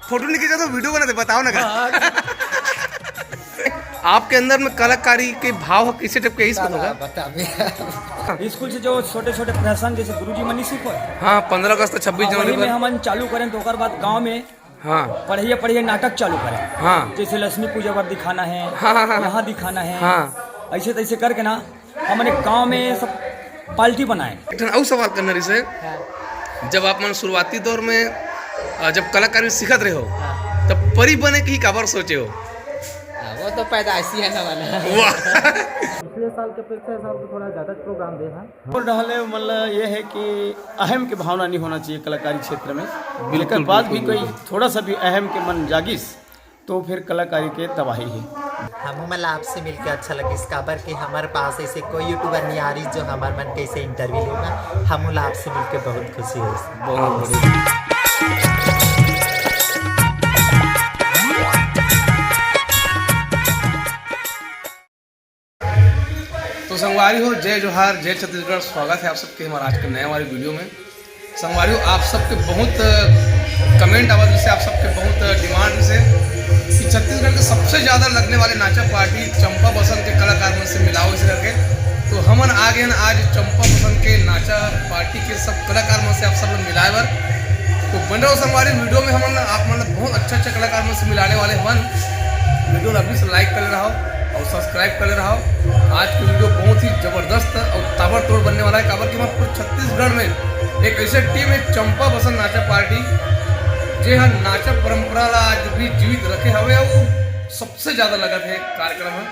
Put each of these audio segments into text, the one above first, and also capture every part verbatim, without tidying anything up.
Photo नहीं खींचा तो वीडियो बना दे, बताओ ना का। आपके अंदर में कलाकारी के भाव ह, कैसे टाइप के, यही सब होगा। बता। स्कूल से जो छोटे छोटे प्रसंग, जैसे गुरुजी मनी सिखो, हाँ, पंद्रह अगस्त, छब्बीस हाँ, जनवरी वही में पर। हमन चालू करें तो ओकर बाद गांव में हाँ। पढ़िए पढ़िए नाटक चालू करें। हाँ। जैसे लक्ष्मी पूजा पर दिखाना है, हाँ, हाँ, हाँ। यहाँ दिखाना है। हाँ। ऐसे तैसे करके ना हमन एक गांव में सब पार्टी बनाए। एक ठन अउ सवाल करना रहिस हे। हाँ। जब आप मन शुरुआती दौर में, अ, जब कलाकारी सीखत रहे हो, हाँ। तब परी बने के ही काबर सोचे हो? हाँ, वो तो पैदाइशी है ना वाला। वाह। पिछले साल के अपेक्षा इस साल को थोड़ा ज्यादा प्रोग्राम दे हैं। और रहले मतलब ये है कि अहम के भावना नहीं होना चाहिए कलाकारी क्षेत्र में। बिल्कुल, जेकर बाद भी बिल्कुल, कोई बिल्कुल। थोड़ा सा भी अहम के मन जागिस तो फिर कलाकारी के तबाही है। हमू मन ला आपसे मिलके अच्छा लगिस, काबर कि हमर पास ऐसे कोई यूट्यूबर नहीं आ रही जो हमर मन के ऐसे इंटरव्यू लेगा। हमू ला आपसे मिलके बहुत खुशी होइस। बहुत बढ़िया। तो संगवारी हो, जय जोहार, जय छत्तीसगढ़। स्वागत है आप सबके हमारे आज के नए वाली वीडियो में। संगवारी हो, आप सबके बहुत, अ, कमेंट आवा, जिससे आप सबके बहुत, अ, डिमांड से कि छत्तीसगढ़ के सबसे ज़्यादा लगने वाले नाचा पार्टी चंपा बसंत के कलाकार मन से मिलाओ इसे करके। तो हमन आ गए हैं आज चंपा बसंत के नाचा पार्टी के सब कलाकार मन से आप सब लोग मिलाए बर। तो बने रहो संगवारी वीडियो में, हमन आप मन ला बहुत अच्छा अच्छा कलाकार मन से मिलाने वाले हवन। वीडियो ला अभी से लाइक कर ले रहा हो और सब्सक्राइब कर ले रहा हो। आज की वीडियो बहुत ही जबरदस्त और ताबड़तोड़ बनने वाला है, काबर कि हमारे पूरे छत्तीसगढ़ में एक ऐसे टीम है चंपा बसंत नाचा पार्टी, जे हर नाचा परंपरा ला आज भी जीवित रखे हवे और सबसे ज्यादा लगत है कार्यक्रम में।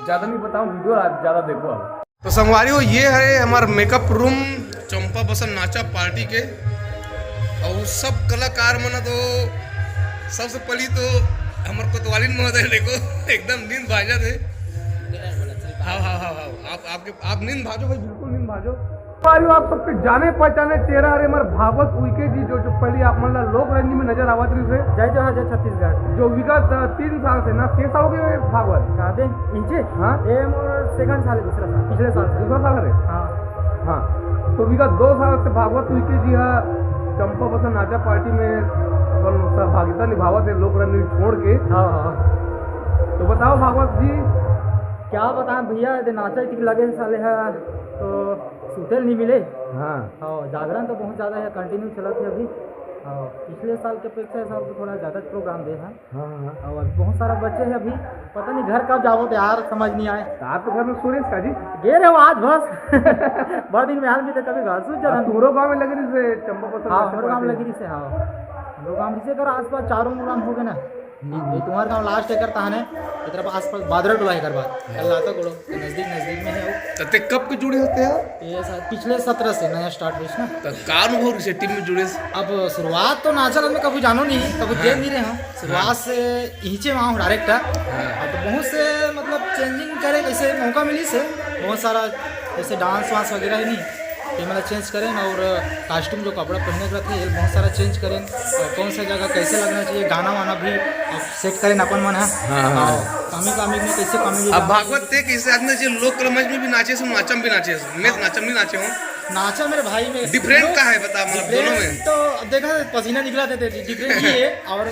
ज्यादा नहीं बताऊं, वीडियो ला ज्यादा देखो आप। तो संगवारी हो, ये है हमार मेकअप रूम चंपा बसंत नाचा पार्टी के। और सब कलाकार मन तो सबसे पहली तो हमार कोतवालिन महोदय देखो एकदम नींद भाजत है। हाँ, हाँ, हाँ, हाँ। आप, आपके, आप नींद भाजो भाई, बिल्कुल नींद भाजो। संगवारी हो, आप सबके जाने पहचाने चेहरा हरे हमार भागवत उइके जी, जो, जो पहली आप मन ला लोक रंगनी में नजर आवत रहिस हे। जय जोहार, जय छत्तीसगढ़। जो विगत, अ, तीन साल से ना, छह साल हो गए भागवत। का दे? इनचे? हाँ। ये मोर सेकंड साल है, दूसरा साल, पिछले साल से। दूसरा साल है? हाँ। हाँ। तो विगत दो साल से भागवत उइके जी हा चंपा बसंत नाचा पार्टी में अपन सहभागिता निभावत है लोक रंगनी छोड़ के। हाँ, हाँ। तो बताओ भागवत जी। क्या बताएं भैया, यदि नाचा इतनी लगे साले है तो सुते नहीं मिले। हाँ। हाँ, जागरण तो बहुत ज्यादा है, कंटिन्यू चलत है अभी। हाँ, पिछले साल के अपेक्षा इस साल तो थोड़ा ज्यादा प्रोग्राम दे हैं। हाँ, हाँ। और बहुत सारा बच्चे हैं अभी, पता नहीं घर कब जावो तो यार, समझ नहीं आए। तो आप तो घर में सो रहे का जी? गे रहे हो आज बस। बड़ा दिन में हाल भी तो कभी घर सूझ जाता। तुम्हारो गाँव में लग रही से चंपा पसंद हाँ, नाचा हमारे गाँव में पार्टी? लग रही से, हाँ। हमारे गाँव में से अगर आसपास चारों गाँव हो गए ना, हम्म। ये तुम्हारे गाँव लास्ट एकर तहाने, ये तरफ आसपास बादरा टोला एकर बाद। हाँ। अल्लाह तो गोड़ो, तो नजदीक, नजदीक में है वो। तो ते कब के जुड़े होते हैं? ये सर, पिछले सत्रह से नया स्टार्ट हुई ना। तो का अनुभव रहिस टीम में जुड़े से? अब शुरुआत तो नाचल में कभी जानो नहीं, कभी हाँ। देख नहीं रहे हम। शुरुआत हाँ। से इहिचे वहाँ हूँ डायरेक्ट। हाँ। अब तो बहुत से मतलब चेंजिंग करे, कैसे मौका मिली से बहुत सारा, जैसे डांस वांस वगैरह है नहीं, ये मतलब चेंज करें और कॉस्ट्यूम जो कपड़ा पहने के रहते हैं, ये बहुत सारा चेंज करें और कौन सा जगह कैसे लगना चाहिए, गाना वाना भी अब सेट करें अपन मन है। हाँ, हाँ। और कॉमिक, कॉमिक में कैसे कॉमेडी अब गाना भागवत ते कैसे आदमी जो लोक कला मंच में भी नाचे से, नाचम भी नाचे से, मैं नाचम नहीं नाचे हूँ। नाचा मेरे भाई में different का है, बता, मतलब, दोनों में? Different तो अब देखा, पसीना निकला देते, different ये है। और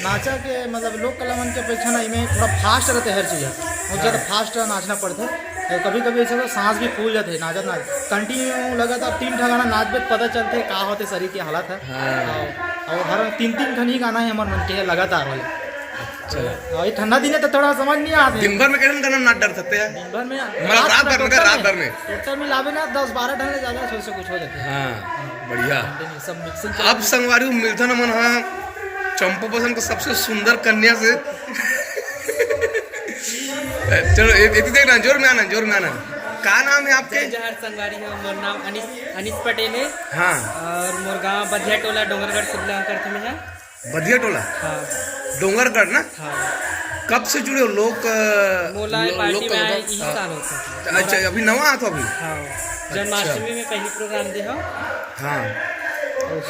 नाचा के मतलब लोक कला मन के अपेक्षा ना, इमे थोड़ा फास्ट रहते हर चीज है, बहुत ज्यादा हाँ। फास्ट नाचना पड़ता है। और कभी कभी ऐसे तो सांस भी फूल जाते हैं नाचत नाच, कंटिन्यू लगातार तीन ठा गाना नाचबे तो पता चलते का होते शरीर की हालत है। हाँ। और, और हर तीन तीन ठन ही गाना है हमारे मन के है लगातार वाले। अच्छा। और ये ठंडा दिन है तो थोड़ा समझ नहीं आते। दिन भर में कैसे गाना नाच डर सकते हैं? दिन भर में मतलब रात भर में, टोटल रात में। भर में टोटल मिलावे ना दस बारह ठन ले ज्यादा, से कुछ हो जाते हैं। हाँ, बढ़िया। कंटिन्यू सब मिक्सिंग। अब संगवारी मिलथन हमन हा चंपा बसंत के सबसे सुंदर कन्या से। चलो, ए-, एती देखना, जोर में आना, जोर में आना। का नाम है आपके? जय जोहार संगवारी हो, मोर नाम अनिस, अनिस पटेल है। हाँ। और मोर गांव बधिया टोला डोंगरगढ़ सुबला अंकर्थ में है। बधिया टोला? हाँ। डोंगरगढ़ ना? हाँ। कब से जुड़े हो लोक, अ, मोला ये लो-, पार्टी लोक में आए कला? यही हाँ। साल होता है। अच्छा, अभी नवा आत हो अभी? हाँ। अच्छा। जन्माष्टमी में पहली प्रोग्राम दे हो। हाँ।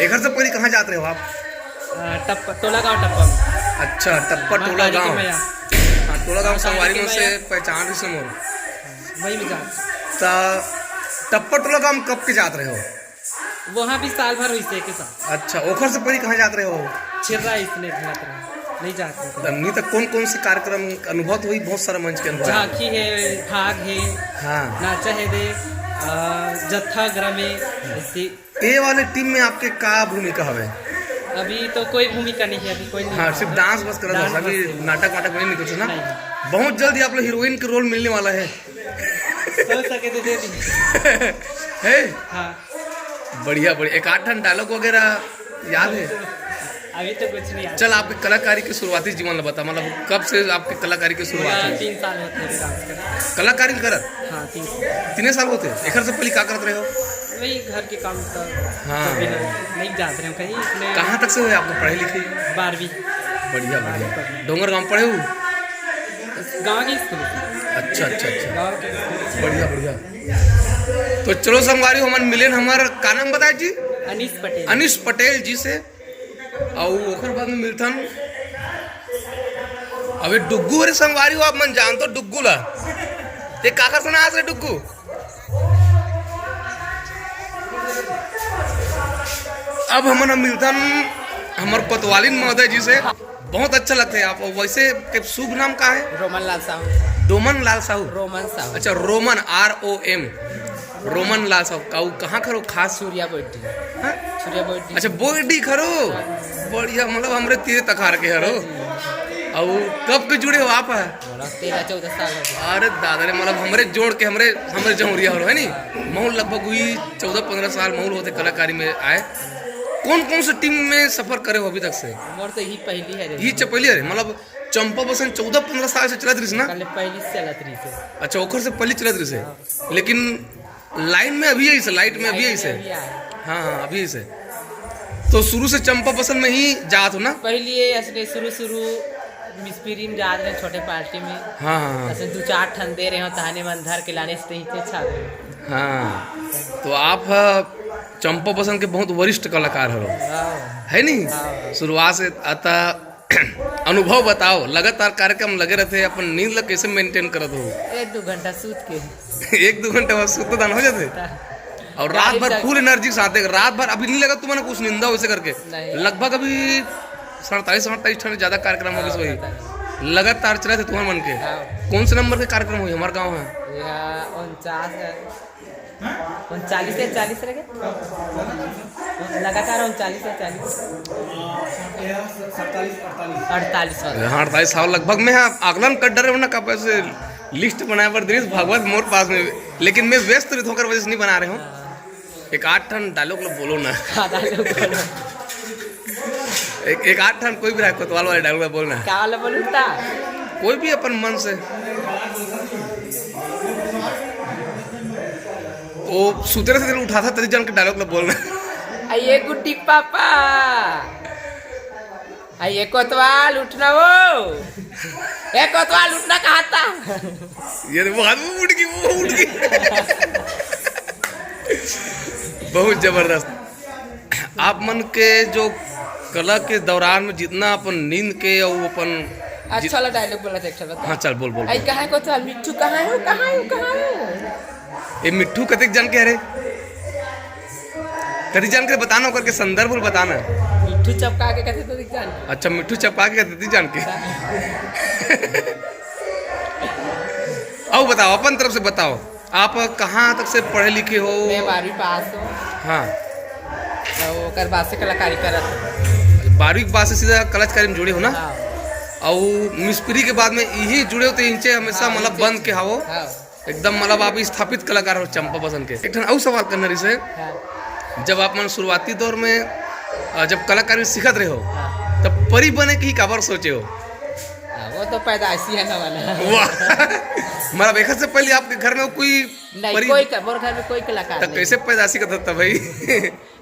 एकर से पहले कहाँ जात रहे हो आप? अ, टप्पा, टोला गांव टप्पा में। अच्छा, टप्पा माँ टोला काली के गांव। मैया। हाँ, टोला गांव माँ काली संगवारी के मन से मैया। पहचान रही से मोर। वही में जात। त टप्पा टोला गांव कब के जात रहे हो? वहाँ भी साल भर हुई से के साथ। अच्छा, ओखर से पहले कहाँ जात रहे हो? खेल रहा है इसने घूमत रहा, नहीं जाते। तब नहीं तो कौन कौन से कार्यक्रम अनुभव तो वही बहुत सारा मंच के अनुभव है। झांकी है, फाग है, हाँ। नाचा है दे, आ, जत्था ग्राम है, ऐसी। ये वाले टीम में आपके का भूमिका हवे? अभी तो कोई भूमिका नहीं है, अभी कोई नहीं हाँ, है। सिर्फ डांस बस करत डांस हस, अभी बस है। नाटक वाटक में नहीं कुछ ना? नहीं। बहुत जल्द ही आप लोग हीरोइन के रोल मिलने वाला है। हो सके तो दे दी। है? हाँ। बढ़िया, बढ़िया। एक आध ठन डायलॉग वगैरह याद है? अभी तो कुछ नहीं याद। चल, आपके कलाकारी के शुरुआती जीवन ला बता, मतलब कब से आपके कलाकारी के शुरुआत हुई? तीन साल होते हैं डांस करते। कलाकारी करत? हाँ, तीन साल। तीने साल होते हैं? एकर से पहले का करत रहे हो? वही घर के काम था। हाँ। तो बिना नहीं जाते रहे कहीं, इसलिए कहाँ तक से हुए आपको पढ़े लिखे? बारहवीं। बढ़िया, बढ़िया। डोंगर गांव पढ़े हो? गांव के स्कूल से। अच्छा, अच्छा, अच्छा। गांव के स्कूल से। बढ़िया, बढ़िया। तो चलो संगवारी, हमन मिलेन हमर, का नाम बताए जी? अनीश पटेल। अनीश पटेल जी से। अउ ओकर बाद में मिलथन। अबे डुग्गू, अरे संगवारी हो, आप मन जानत हो डुग्गू ला? ते काकर सुना आज रे डुग्गू? अब हमन मिलथन हमर कोतवालिन महोदय जी से। बहुत अच्छा लगता है आप। वैसे के शुभ नाम का है? रोमन लाल साहू। डोमन लाल साहू। रोमन साहू। अच्छा, Roman, R O M. Roman Lal Sahu. काऊ कहाँ खरो खास? सूर्या बोइडी। हाँ? सूर्या बोइडी। अच्छा, बोइडी खरो। बढ़िया, मतलब हमरे तीरे तखार के हरो। अउ कब के जुड़े हो आप? तेरह चौदह साल हो गए। अरे दादा रे, मतलब हमरे जोड़ के, हमरे हमरे जौरिया हरो, है नी? महू लगभग हुई चौदह पन्द्रह साल महू होते कलाकारी में आए। कौन कौन से टीम में सफर करे हो अभी तक से? मोर तो ही पहली है रे। ही चपैली है रे, मतलब चंपा बसन चौदह पन्द्रह साल से चलत रहिस ना? पहले पहली से चलत रहिस है। अच्छा, ओखर से पहली चलत रहिस है। हाँ। लेकिन लाइन में अभी आई से, लाइट में अभी आई से। अभी आया। हाँ, हाँ, अभी आई से। तो शुरू से चंपा बसन में ही जात हो ना? पहली ये असले शुरू शुरू मिस्पिरी में जात रहे छोटे पार्टी में। हाँ, हाँ, हाँ। असले दो चार ठन दे रहे हो, तहने मन धर के लाने से तो इतने छा गए। हाँ, तो आप, अ, चंपा बसन के बहुत वरिष्ठ कलाकार हो, हाँ। है नी? हाँ। शुरुआत से अतः अनुभव बताओ, लगातार कार्यक्रम लगे रहते, अपन नींद ला कैसे मेंटेन करत हो? एक दो घंटा सूत के। एक दो घंटा बाद सुत्ता दान हो जाते? हाँ। और रात भर फुल एनर्जी के साथ, देख, रात भर अभी नहीं लगा तुम्हारे कुछ निंदा वैसे करके? नहीं। लगभग अभी सड़तालीस, सड़तालीस ठन ज्यादा कार्यक्रम हो गए हाँ, वही। पता है। लगातार चलत हे तुम्हारे मन के। हाँ। कौन से नंबर के कार्यक्रम हुई? हमारे गाँव है। यह उनचास है। उनचालीस है, चालीस रह गए। लगातार उनचालीस है, चालीस। अड़तालीस वाला। हाँ, अड़तालीस साल लगभग में है। आकलन कर डरे हो ना, कब ऐसे लिस्ट बनाए बर दृश्य भागवत मोर पास में, लेकिन मैं व्यस्त रहिथों, ओकर वजह से नहीं बना रहे हो। एक आध ठन डायलॉग ला बोलो ना। का डायलॉग बोलो? एक, एक आध ठन कोई भी रहा, कोतवाल वाला डायलॉग ला बोलना। का वाला बोलूं ता? कोई भी अपन मन से। वो सुते रहिथे, उठाथे, तरी जान के डायलॉग ला बोलना। आ ये गुड्डी पापा। आ ये कोतवाल उठना वो। ए कोतवाल उठना कहा था? ये वो आदमी उठ गई, वो उठ गई। बहुत जबरदस्त। आप मन के जो कला के दौरान में जितना अपन नींद के और अपन अच्छा वाला डायलॉग बोला था एक ठो, बता। हाँ, चल, बोल, बोल, आई बोल। कहाँ है कोतवाल, मिट्ठू कहाँ है, कहाँ है, कहाँ है? ये मिट्ठू कतेक जान के हरे? कति जान के बताना, ओकर के संदर्भ ल बताना। मिट्ठू चपका के कथे तो दिख जान। अच्छा, मिट्ठू चपका के कथे दिख जान के। आओ बताओ, अपन तरफ से बताओ, आप कहाँ तक से पढ़े लिखे हो? मैं बारहवीं पास हूँ। हाँ। तो ओकर बाद से कलाकारी करत हूँ। बारहवीं के बाद से सीधा कलाकारी में जुड़े हो ना? हाँ। और मिस्त्री के बाद में यही जुड़े हो, तो इनसे हमेशा हाँ, मतलब इनसे बंध के हावो। हाँ। एकदम मतलब आप स्थापित कलाकार हो चंपा बसन के। एक ठन अउ सवाल करना रहिस हे, हाँ। जब आप मन शुरुआती दौर में, अ, जब कलाकारी सीखत रहे हो, हाँ। तब परी बने के ही काबर सोचे हो? हाँ, वो तो पैदाइशी है ना वाला। वाह। मतलब एक से पहले आपके घर में कोई नहीं, परी कोई का, मोर घर में कोई कलाकार तब नहीं। कैसे पैदाइशी का था भाई?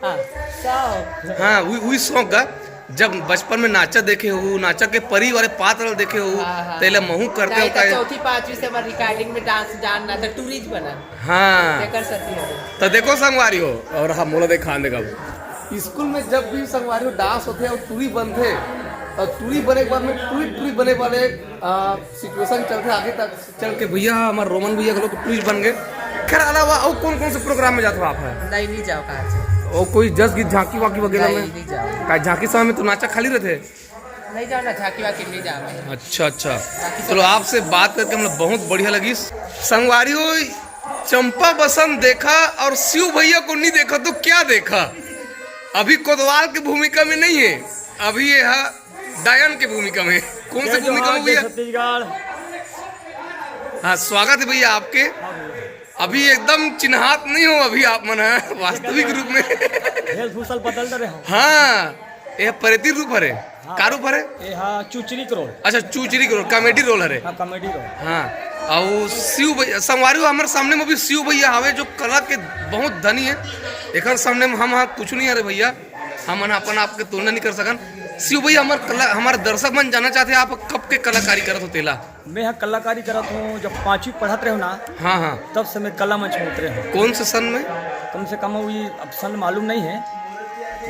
हाँ, शौक। हाँ, वही, वही शौक का। जब बचपन में नाचा देखे हो, नाचा के परी वाले पात्र देखे हो, हाँ, हाँ। तेला महू करते हो नहीं, तो का? चौथी पांचवी से हमारे रिकॉर्डिंग में डांस जानना था, टूरिस्ट बना। हाँ। क्या कर सकती है? तो देखो संगवारी हो, और हम मोला देखा देखा। स्कूल में जब भी संगवारी हो डांस होते हैं और टूरी बनते हैं, और टूरी बने के बाद में टूरी, टूरी बने वाले, आ, सिचुएशन चलते हैं आगे तक। चल के भैया, हमारे रोमन भैया के लोग टूरिस्ट बन गए। खैर, अलावा और कौन कौन से प्रोग्राम में जाते हो आप? है नहीं, नहीं जाओ कहाँ से। अउ कोई जस गीत झांकी वाकी वगैरह में? नहीं, नहीं जाओ। का झांकी समय में तो नाचा खाली रहथे। नहीं जाओ ना, झांकी वाकी नहीं जाओ। अच्छा, अच्छा। झांकी चलो, आपसे बात करके हम लोग बहुत बढ़िया लगिस। संगवारी हो, चंपा बसंत देखा और शिव भैया को नहीं देखा तो क्या देखा? अभी कोतवाल की भूमिका में नहीं है, अभी ये है डायन की भूमिका में। कौन सी जय भूमिका जोहार, में भैया? जय छत्तीसगढ़। हाँ, स्वागत है भैया आपके। हाँ भैया। अभी एकदम चिन्हात नहीं हो अभी आप मन ह, वास्तविक रूप में। वेशभूषा बदल रहे हो। हाँ, ये परेती रूप हरे। हाँ। का रूप हरे? ये हाँ, चुचरी के रोल। अच्छा, चुचरी के रोल, कॉमेडी रोल हरे। हाँ, कॉमेडी रोल। हाँ, अउ शिव भैया, संगवारी हो, हमर सामने में भी शिव भैया हवे, जो कला के बहुत धनी है। एकर सामने में हम हाँ कुछ नहीं हरे भैया, हमन अपन आप के तुलना नहीं कर सकन। शिव भैया, हमर कला, हमर दर्शक मन जानना चाहथे, आप कब के कलाकारी करत हो तेला? मैं ह कलाकारी करत हूँ, जब पाँचवीं पढ़त रहे हो ना, हाँ, हाँ। तब से मैं कला मंच में उतरे हूँ। कौन से सन में? कम से कम वही, अब सन मालूम नहीं है।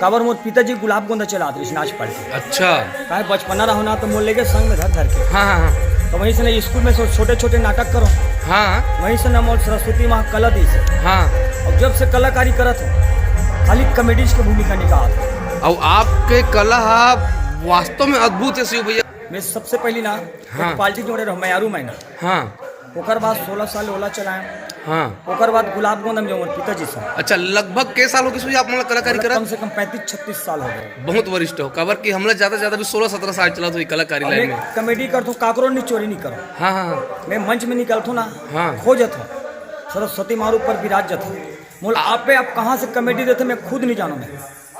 काबर मोर पिताजी गुलाब गोंदा चलात रहिस नाच पार्टी। अच्छा। काहे बचपना रहो ना, तो मोर लेगे संग में धर धर के। हाँ, हाँ, हाँ। तो वहीं से ना स्कूल में सो छोटे छोटे नाटक करो। हाँ। वहीं से ना मोर सरस्वती माँ कला दी से। हाँ। और जब से कलाकारी करत हो, खाली कॉमेडीज के भूमिका निकाल। और आपके कला हा वास्तव में अद्भुत है शिव भैया। मैं सबसे पहली ना हाँ। एक पार्टी जोड़े रहो, मयारू मैना। हाँ। ओकर बाद सोलह साल ओला चलाए। हाँ। ओकर बाद गुलाब गोंद हम जो मोर पिताजी से। अच्छा, लगभग के साल हो गए आप मतलब कलाकारी मतलब करत? कम से कम पैंतीस छत्तीस साल हो गए। बहुत वरिष्ठ हो, काबर कि हमला ज्यादा ज्यादा भी सोलह सत्रह साल चलत होही कलाकारी और लाइन मैं में। कॉमेडी करथो, काकरो नहीं चोरी नहीं करो। हाँ, हाँ, हाँ। मैं मंच में निकलथो ना, हाँ। खोजत हो, सरस्वती मार ऊपर विराज जत हो। मोल आप पे आप कहाँ से कॉमेडी देते, मैं खुद नहीं जानू मैं।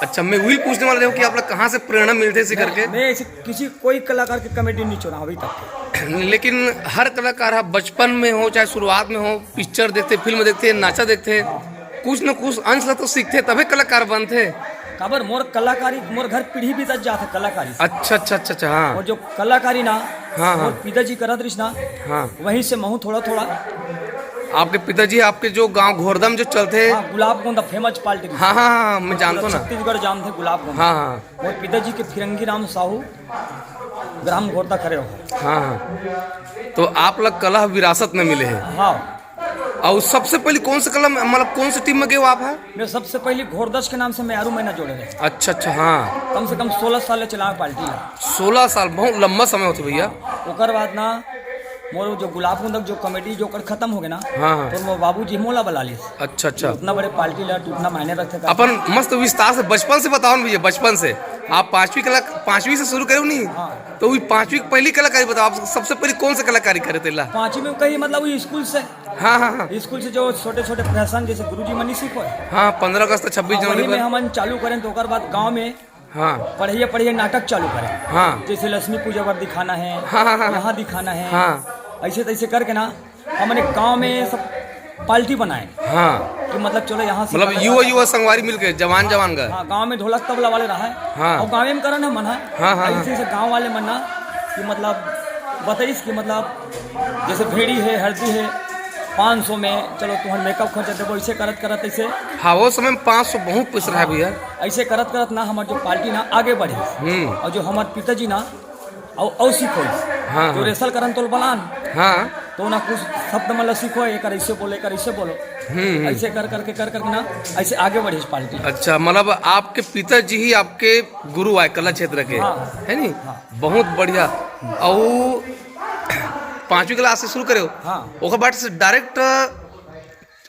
अच्छा, मैं वही पूछने वाला था कि आप लोग कहाँ से प्रेरणा मिलते इसी मैं, करके? मैं ऐसे किसी कोई कलाकार की कॉमेडी नहीं चुना अभी तक। लेकिन हर कलाकार हा बचपन में हो चाहे शुरुआत में हो, पिक्चर देखते, फिल्म देखते, नाचा देखते, कुछ न कुछ अंश ला तो सीखते, तभे कलाकार बनते। काबर मोर कलाकारी, मोर घर पीढ़ी बीतत जात है कलाकारी से। अच्छा, अच्छा, अच्छा, अच्छा, हाँ। और जो कलाकारी ना, हाँ, हाँ। मोर पिताजी करत रहिस ना, हाँ। वहीं से महू थोड़ा थोड़ा। आपके पिताजी आपके जो गांव घोरदम जो चलते हैं? हाँ, गुलाब गोंदा फेमस पार्टी रहिस। हाँ, हाँ, हाँ, मैं पूरा जानता हूँ ना। छत्तीसगढ़ जानते गुलाब गोंदा। हाँ, हाँ। मोर पिताजी के फिरंगी राम साहू, ग्राम घोरदा करे हो। हाँ, हाँ। तो आप लोग कला विरासत में मिले हैं। हाँ। और सबसे पहले कौन से कला में, मतलब कौन से टीम में गए हो आप, हैं? मैं सबसे पहले घोरदस के नाम से मयारू मैना जोड़े रहे। अच्छा, अच्छा, हाँ। कम से कम सोलह साल ले चलावे पार्टी ला। सोलह साल, बहुत लंबा समय होते भैया। ओकर बाद ना मोर जो गुलाब गोंदा जो कॉमेडी जो ओकर खत्म हो गए ना, हाँ, हाँ। तो मोर बाबूजी मोला बुला लिस। अच्छा, अच्छा। उतना बड़े पार्टी ला, उतना मायने रखते का। अपन मस्त विस्तार से बचपन से बताओ ना भैया, बचपन से। आप पांचवी क्लास, पांचवी से शुरू करो नहीं? हाँ। तो वही पांचवी की पहली कलाकारी बताओ, आप सबसे पहले कौन सा कलाकारी करे तेला? पांचवी में कही मतलब वही स्कूल से। हाँ, हाँ, हाँ। स्कूल से जो छोटे छोटे फैशन जैसे गुरुजी मनी सीखो है। हाँ, पन्द्रह अगस्त, छब्बीस हाँ, जनवरी वही में पर। हमन चालू करें तो ओकर बाद गांव में हाँ। बढ़िया बढ़िया नाटक चालू करें। हाँ। जैसे लक्ष्मी पूजा पर दिखाना है, हाँ, हाँ, हाँ, हाँ। यहाँ दिखाना है। हाँ। ऐसे तैसे करके ना हमन एक गांव में सब पार्टी बनाए। हाँ। कि मतलब चलो यहाँ से मतलब कलाकार युवा, युवा संगवारी मिलके, जवान, जवान का। हाँ, गांव में ढोलक तबला वाले रहा है। हाँ। और गांव में करन है मन है। हाँ, हाँ, ऐसे हाँ। ऐसे गांव वाले मन ना कि मतलब बताइस कि मतलब जैसे भेड़ी है, हल्दी है, पाँच सौ में चलो तुम्हार मेकअप खर्चा देबो, ऐसे करत करत ऐसे। हाँ, वो समय में पाँच सौ बहुत पैसा रहा भैया। ऐसे करत करत ना हमार जो पार्टी ना आगे बढ़े। हम्म। और जो हमार पिताजी ना अउ, अउ सीखो। हाँ, जो हाँ। रेसल करन तोल बलान। हाँ। तो ना कुछ शब्द मन ला सीखो, एकर ऐसे बोलो, एकर ऐसे बोलो। हम्म, हम्म। ऐसे कर करके, कर करके ना, ऐसे आगे बढ़े पार्टी। अच्छा, मतलब आपके पिताजी ही आपके गुरु आए कला क्षेत्र के, हाँ। है नी? हाँ। बहुत बढ़िया। अउ पांचवी क्लास से शुरू करे हो? हाँ। ओकर बाद से डायरेक्ट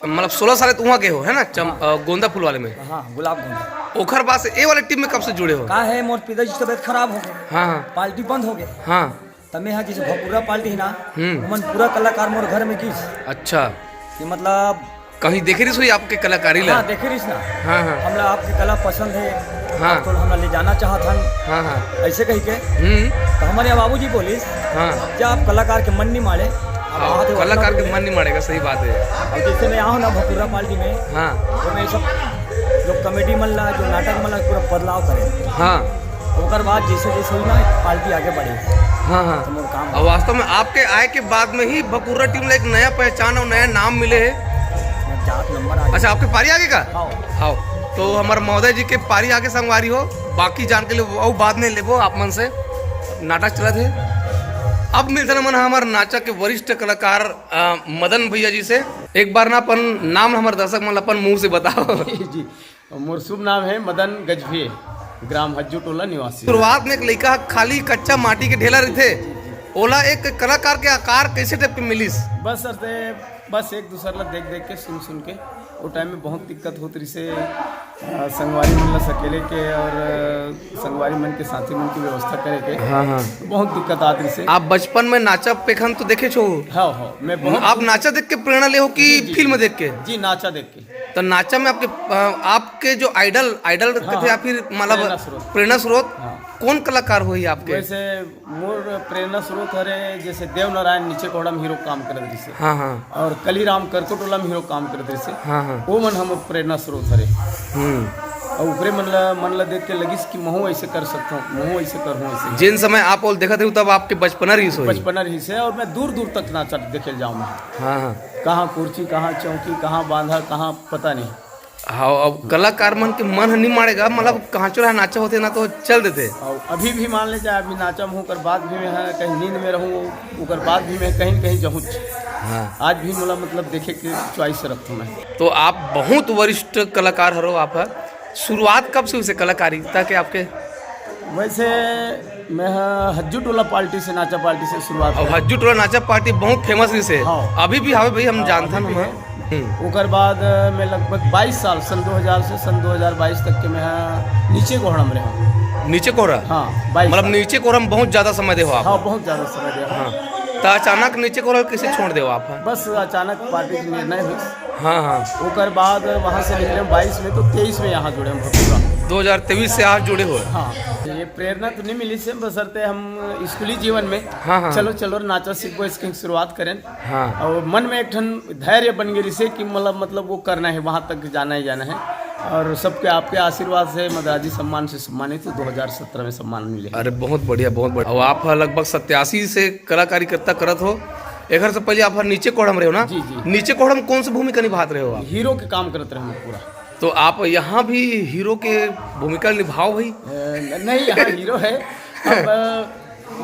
मतलब सोलह साल तो वहाँ गए हो, है ना? चम-, हाँ। अ, गोंदा फूल वाले में। हाँ, गुलाब गोंदा। ओखर बाद से ए वाले टीम में कब से जुड़े हो? का है, मोर पिताजी की तबीयत खराब हो गए। हाँ, हाँ। पार्टी बंद हो गए। हाँ। तब मैं यहाँ जैसे भकुरा पार्टी है ना, हम्म। ओमन पूरा कलाकार मोर घर में गिस। अच्छा। कि मतलब कहीं देखे रहिस होही आपके कलाकारी ला? हाँ, देखे रहिस ना। हाँ, हाँ। हमला आपकी कला पसंद है, हाँ। तो हमला ले जाना चाहत हन। हाँ, हाँ। ऐसे कही के। हम्म। तो हमारे यहाँ बाबूजी बोलिस, हाँ। क्या आप कलाकार के मन नहीं मारे? आप हाँ, आते हो कलाकार अपना के मन नहीं मारेगा, सही बात है। और जैसे मैं आऊँ ना भकुरा पार्टी में, हाँ। तो मैं सब जो कॉमेडी मन ला, जो नाटक मन ला, पूरा बदलाव करे। हाँ। ओकर बाद जैसे जैसे हुई ना, पार्टी आगे बढ़े। हाँ, हाँ। तो मोर काम और वास्तव में आपके आए के बाद में ही भकुरा टीम ला एक नया पहचान और नया नाम मिले है। जात नंबर आ गया। अच्छा, आपके पारी आगे का? हाँ। हाँ। तो हमारे महोदय जी के पारी आगे संगवारी हो, बाकी जान के लिए वो बाद में लेबो आप मन से। नाटक चलत है। अब मिलते हैं मन हमारे नाचा के वरिष्ठ कलाकार, अ, मदन भैया जी से। एक बार ना अपन नाम हमारे दर्शक मन ला अपन मुंह से बताओ। जी। मोर शुभ नाम है मदन गजभिये, ग्राम हज्जू टोला निवासी। शुरुआत में एक लइका ह खाली कच्चा माटी के ढेला रहिथे, ओला एक कलाकार के आकार कैसे टाइप के मिलिस? बस सर, ते बस एक दूसर ला देख देख के, सुन सुन के, वो टाइम में बहुत दिक्कत होत रहिसे। अ, संगवारी मन ला सकेले के और, अ, संगवारी मन के साथी मन की व्यवस्था करे के हाँ, हाँ। बहुत दिक्कत आत रहिसे। आप बचपन में नाचा पेखन तो देखे छो? हाँ, हाँ, मैं बहुत आप नाचा देख के प्रेरणा ले हो कि जी, जी, फिल्म जी। देख के? जी, नाचा देख के। तो नाचा में आपके, अ, आपके जो आइडल, आइडल हाँ, कथे हाँ। या फिर मतलब प्रेरणा स्रोत। प्रेरणा स्रोत हाँ। कौन कलाकार होही आपके? वैसे मोर प्रेरणा स्रोत हरे, जैसे देव नारायण नीचे कोहड़ा में हीरो काम करत रहिसे। हाँ, हाँ। और कलीराम करकोटोला में हीरो काम करत रहिसे। हाँ, हाँ। वो मन हमर प्रेरणा स्रोत हरे। हम्म। और ऊपरे मन ला, मन ला देख के लगिस कि महूँ ऐसे कर सकता हूँ, महूँ ऐसे करहूँ ऐसे। जिन समय आप ओल देखत रहिस, तब आपके बचपना रहिस होही। बचपना रहिसे और मैं दूर दूर तक नाचा देखे जाऊँ मैं। हाँ, हाँ। कहाँ कुर्सी, कहाँ चौकी, कहाँ बांधा, कहाँ पता नहीं। हाँ, अब कलाकार मन के मन ह नहीं माड़ेगा, मतलब कहाँ चो रहा नाचा होथे ना तो चल देथे। और अभी भी मान ले जाए, अभी नाचा में हूँ, ओकर बाद भी मैं ह कहीं नींद में रहूँ, ओकर बाद भी मैं कहीं न कहीं जाहूँ। हाँ। आज भी मोला मतलब देखे के चॉइस रखता हूँ मैं। तो आप बहुत वरिष्ठ कलाकार हरो आप ह। शुरुआत कब से होइसे कलाकारिता के आपके? वैसे मैं ह हज्जू टोला पार्टी से, नाचा पार्टी से शुरुआत अब करे। हज्जू टोला नाचा पार्टी बहुत फेमस रहिसे। हाँ। अभी भी हवे भाई, हम हाँ, जानथन अभी भी हम। है। हम्म। ओकर बाद, अ, मैं लगभग बाईस साल, सन दो हज़ार से सन दो हज़ार बाईस तक के मैं ह नीचे कोहड़ा में रहा हूँ। नीचे कोहड़ा? हाँ, बाईस मतलब साल। नीचे कोहड़ा में बहुत ज्यादा समय देहो आप? हाँ, बहुत ज्यादा समय देहो। हाँ। तो अचानक नीचे कोहड़ा कैसे छोड़ देहो आप? बस अचानक पार्टी के निर्णय हुई। हाँ, हाँ। ओकर बाद वहाँ से निकले हम बाईस में, तो तेईस में यहाँ जुड़े हम भटूरा। दो हज़ार तेईस से आज जुड़े हो? हाँ। ये प्रेरणा तो नहीं मिलिसे, बशर्ते हम स्कूली जीवन में हाँ, हाँ। चलो, चलो, नाचा सीखबो, इसकी शुरुआत करें। हाँ। और मन में एक ठन धैर्य बन गए रिसे कि मतलब, मतलब वो करना है, वहाँ तक जाना है, जाना है। और सबके आपके आशीर्वाद से, मदराजी सम्मान से सम्मानित, तो दो हज़ार सत्रह में सम्मान मिले। अरे, बहुत बढ़िया, बहुत बढ़िया। और आप ह लगभग सत्यासी से कलाकारी करता करत हो। एकर से पहले आप ह नीचे कोहड़ा में रहे हो ना? जी, जी। नीचे कोहड़ा में कौन सी भूमिका निभात रहे हो आप? हीरो के काम करत रहे हम पूरा। तो आप यहाँ भी हीरो के भूमिका निभाओ भाई? अ, न-, नहीं, यहाँ हीरो है। अब, अ,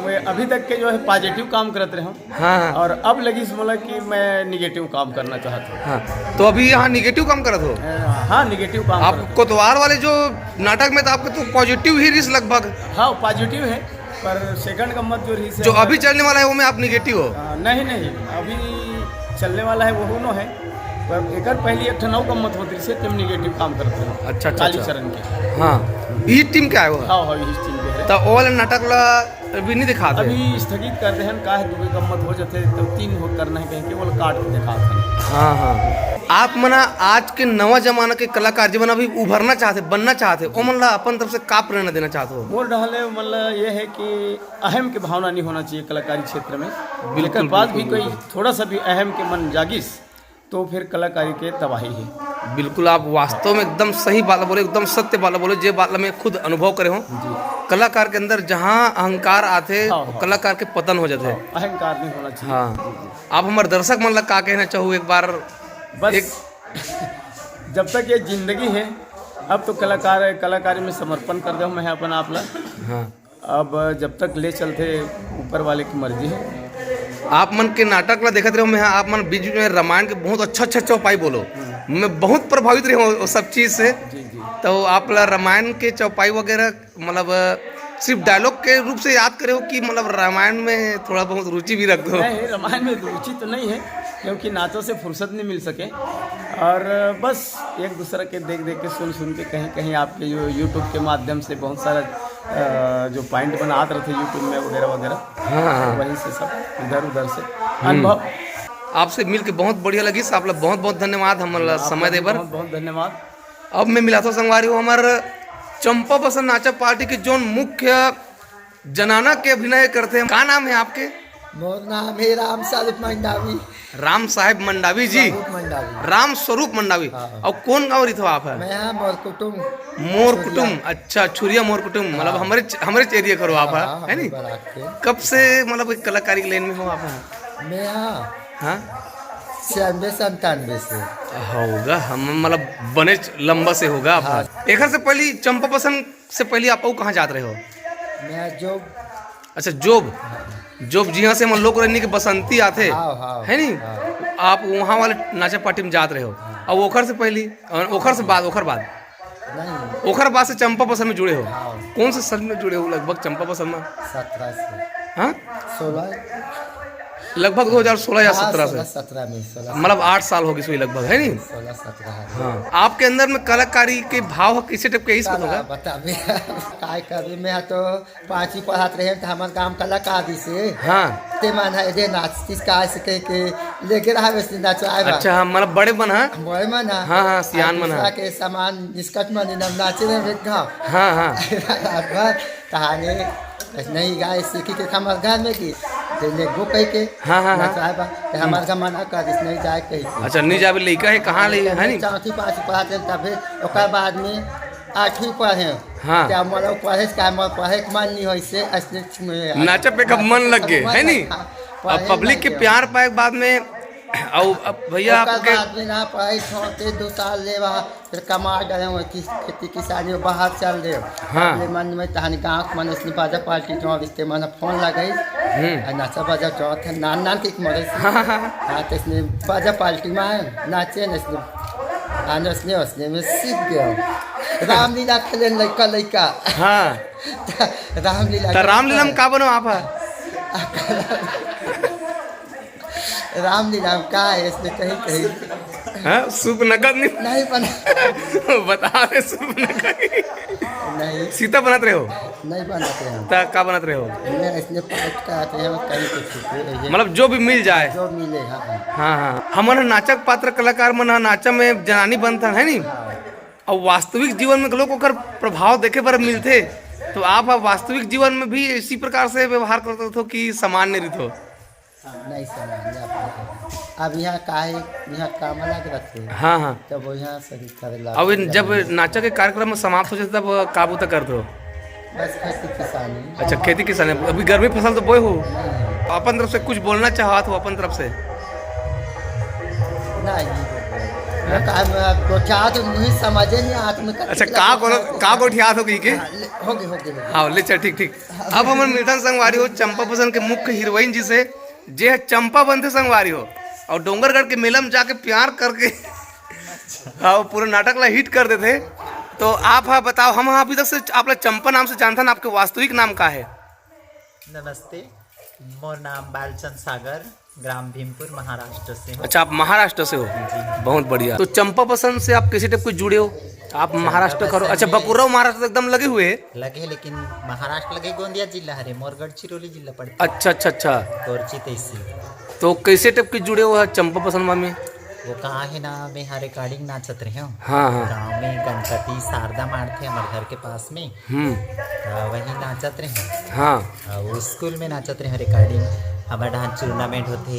मैं अभी तक के जो है पॉजिटिव काम करत रहे हूँ। हाँ, हाँ। और अब लगिस मोला कि मैं निगेटिव काम करना चाहत हूँ। हाँ, तो अभी यहाँ निगेटिव काम करत हो? अ, हाँ, निगेटिव काम आप करत हूँ। कोतवाल वाले जो नाटक में था, आपका तो पॉजिटिव ही रिस लगभग। हाँ, पॉजिटिव है, पर सेकंड गम्मत जो रिस है जो अभी चलने वाला है, वो में आप निगेटिव हो? अ, नहीं, नहीं, अभी चलने वाला है, वो नो है, पर एकर पहली एक ठन अउ गम्मत होत रिस, तेम निगेटिव काम करत रहे। अच्छा, अच्छा, काली अच्छा। चरण के। हाँ, ई टीम के आए हो? हाँ, हाँ, इस टीम के है। तो ओ वाला नाटक ला अभी नहीं दिखाते? अभी स्थगित कर दे हन, काहे दुबे गम्मत हो जाते, तो तीन हो करना है कहीं के, वो काट के दिखाते हैं। हाँ, हाँ। आप मना आज के नवा जमाना के कलाकार, जे मन अभी उभरना चाहते, बनना चाहते, ओ मन ला अपन तरफ से का प्रेरणा देना चाहते हो? मोर डहले मन ला ये है कि अहम के भावना नहीं होना चाहिए कलाकारी क्षेत्र में। बिल्कुल, जेकर बाद बिल्कुल, भी कोई बिल्कुल। थोड़ा सा भी अहम के मन जागिस, तो फिर कलाकारी के तबाही है। बिल्कुल, आप वास्तव में एकदम सही बात बोले, एकदम सत्य बात बोले, जे बात ला मैं खुद अनुभव करे हूँ। जी। कलाकार के अंदर जहाँ अहंकार आथे, हाँ, हाँ। कलाकार के पतन हो जाथे। हाँ, अहंकार नहीं होना चाहिए। हाँ। जी, जी। आप हमारे दर्शक मन ला का कहना चाहू एक बार? बस, एक जब तक ये जिंदगी है, अब तो कलाकार, कलाकारी में समर्पण कर दे मैं अपन आप ला। हाँ। अब जब तक ले चलथे, ऊपर वाले की मर्जी है। आप मन के नाटक ला देखत रहे मैं, आप मन बीच बीच में रामायण के बहुत अच्छा अच्छा चौपाई बोलो। हम्म। मैं बहुत प्रभावित रहे हूँ वो सब चीज़ से। जी, जी। तो आप ला रामायण के चौपाई वगैरह, मतलब, सिर्फ डायलॉग के रूप से याद करे हो कि, मतलब, रामायण में थोड़ा बहुत रुचि भी रख दो? नहीं, रामायण में रुचि तो नहीं है, क्योंकि नाचो से फुर्सत नहीं मिल सके। और बस एक दूसरे के देख देख के, सुन सुन के, कहीं कहीं आपके यू-, YouTube के माध्यम से बहुत सारा, अ, जो पॉइंट बनात रहते YouTube में वगैरह वगैरह, हाँ, हाँ। वहीं से सब इधर उधर से हम्म। अनुभव। आपसे मिल के बहुत बढ़िया लगिस, आप ला बहुत बहुत धन्यवाद हमन ला आप समय ला दे भी बर। बहुत बहुत धन्यवाद। अब मैं मिलाथों संगवारी हो हमार चंपा बसन नाचा पार्टी के जोन मुख्य जनाना के अभिनय करते हैं। का नाम है आपके? मोर नाम है राम साहेब मंडावी। राम साहेब मंडावी जी। स्वरूप मंडावी। राम स्वरूप मंडावी। हाँ। और कौन गाँव रिथो आप है? मैं यहाँ मोर कुटुम। मोर छुरिया। कुटुम, अच्छा, छुरिया मोर कुटुम, मतलब हाँ। हमारे च-, हमारे च एरिया करो आप, हाँ, है नी? हमारे बराक के। कब से, मतलब, एक कलाकारी के लाइन में हो आप? मैं यहाँ हाँ? छियानवे संतानवे से। होगा, हम, मतलब, बने च-, लंबा से होगा आप। हाँ। एकर से पहली चंपा बसन से पहले आप अउ कहाँ जात रहे हो? मैं जॉब। अच्छा, जॉब। जॉब, जिहाँ से हम लोग रहने के बसंती आते, हाँ, हाँ, है नी? हाँ। आप वहाँ वाले नाचा पार्टी में जात रहे हो। हाँ। अब ओखर से पहले, अ, ओखर से बाद, ओखर बाद? नहीं। ओकर बाद से चंपा पसंद में जुड़े हो? हाँ। कौन से सन में जुड़े हो लगभग चंपा पसंद में? सत्रह से। हाँ? सोलह। लगभग दो हज़ार सोलह या हाँ, सत्रह से? सोलह सत्रह में, सोलह मतलब आठ साल हो गए सोई लगभग, है नी? सोलह सत्रह है। हाँ। आपके अंदर में कलाकारी के भाव कैसे टाइप के, इस बता, होगा? बता, मैं काय कभी मैं तो पाँचवीं पढ़त रहे त हमर गांव कलाकार जी से हाँ। ते मन है जे नाचतीस का से कह के लेके रहा वैसे नचवाए बा। अच्छा, हाँ, मतलब बड़े मन, हाँ? बड़े मन, हाँ। हाँ, हाँ, सियान मन, दूसरा हाँ। के सामान निष्कट मन नम नाचे में बेग घाव। हाँ, हाँ। रात भर कहानी नहीं गाए सीखी के हमर घर में की, ते लेगो कह के हाँ, हाँ, हाँ। नचवाए बा। ते हमर जमाना कर इस नहीं जाए कह के। अच्छा, नहीं जावे लइका है, कहाँ ले, है नी? चौथी पाँचवीं पढ़त रहे तबे, ओकर बाद में आठवीं पढ़े। हाँ। क्या मोला पढ़े से, क्या मोला पढ़े के मन नहीं होइसे, असने में नाचा पे का मन लग गए, मन है नी? लग गया। अब पढ़े पब्लिक लग के गया। प्यार पाए के बाद में, अब, अब भैया ओकर आपके बाद में ना पढ़े छोड़ते दो साल ले वहाँ, फिर कमा गए हो कि खेती किसानी में बाहर चल रहे हो। हाँ। अपने मन में तहन गाँव के मन इसने बाजा पार्टी जो रिश्ते मन फोन लगाई। हम्म। आ नाचा बाजा जो थे नान नान के मरे से। हाँ, हाँ, हाँ। हाँ, तो इसने बाजा पार्टी में आए, नाचे न इसने, हाँ, इसने, उसने में सीख गया। रामलीला खेले लइका, लइका। हाँ। रामलीला त रामलीला में का बनो आप, हाँ? रामलीला में का है, इसमें कहीं, कहीं हाँ, सूप नकद नहीं। नहीं बना। बता दे, सूप नकद। नहीं। सीता बनत रहे हो? नहीं बनाते हैं। त का बनत रहे हो? मैं इसलिए पाइप का आते हैं, कहीं कुछ छुपे रहिए। मतलब जो भी मिल जाए। जो मिले, हाँ, हाँ। हाँ, हाँ। हमन ह नाचक पात्र कलाकार मन ह नाचा में जनानी बनथन, है नी? हाँ। और वास्तविक जीवन में लोग ओकर प्रभाव देखे बर मिलथे। तो आप ह वास्तविक जीवन में भी इसी प्रकार से व्यवहार करत हो कि सामान्य रीत हो? नहीं, सामान्य अपने। अब यहाँ का है, यहाँ काम अलग रखते हैं। हाँ, हाँ। तब वो यहाँ सही करे ला अब इन जब नाचा के कार्यक्रम में समाप्त हो जाता, तब का बूता करते हो? बस खेती किसानी। अच्छा, खेती किसानी। अभी गर्मी फसल तो बोए हो? नहीं। अपन तरफ से कुछ बोलना चाहत हो अपन तरफ से? नहीं। मैं कहा, मैं गोठियात मुझे समझे नहीं, हाथ में अच्छा, का गोठियात हो कही के? हाँ, ले, हो गए, हो गए, हो गए। हाँ, ले चल, ठीक, ठीक। अब हमन मिलथन संगवारी हो चंपा पसंद के मुख्य हीरोइन जी से, जे ह चंपा बनथे संगवारी हो, और डोंगरगढ़ के मेला में जाके प्यार करके, हाँ, वो पूरा नाटक ला हिट कर देथे। तो आप हा बताओ, हम हा अभी तक से आप ला चंपा नाम से जानथन, आपके वास्तविक नाम का है? नमस्ते, मोर नाम बालचंद सागर, ग्राम भीमपुर, महाराष्ट्र से हूँ। अच्छा, आप महाराष्ट्र से हो, जी। बहुत बढ़िया। तो चंपा पसंद से आप कैसे टाइप के जुड़े हो? आप चंपा महाराष्ट्र करो, पसंद अच्छा, में बकुराव महाराष्ट्र तो एकदम लगे हुए है। लगे, लेकिन महाराष्ट्र लगे गोंदिया जिला हरे, मोर गढ़चिरोली जिला पड़ता है। अच्छा, अच्छा, अच्छा। कोरची तहसील। तो कैसे टाइप के जुड़े हो चंपा पसंद में? वो कहाँ है ना, मैं यहाँ रिकॉर्डिंग नाचत रहे हूँ। हाँ, हाँ। गाँव में गणपति शारदा मार थे हमारे घर के पास में। हम्म। तो वही नाचत रहे हूँ। हाँ। और वो स्कूल में नाचत रहे हूँ रिकॉर्डिंग। हमारे यहाँ टूर्नामेंट होते,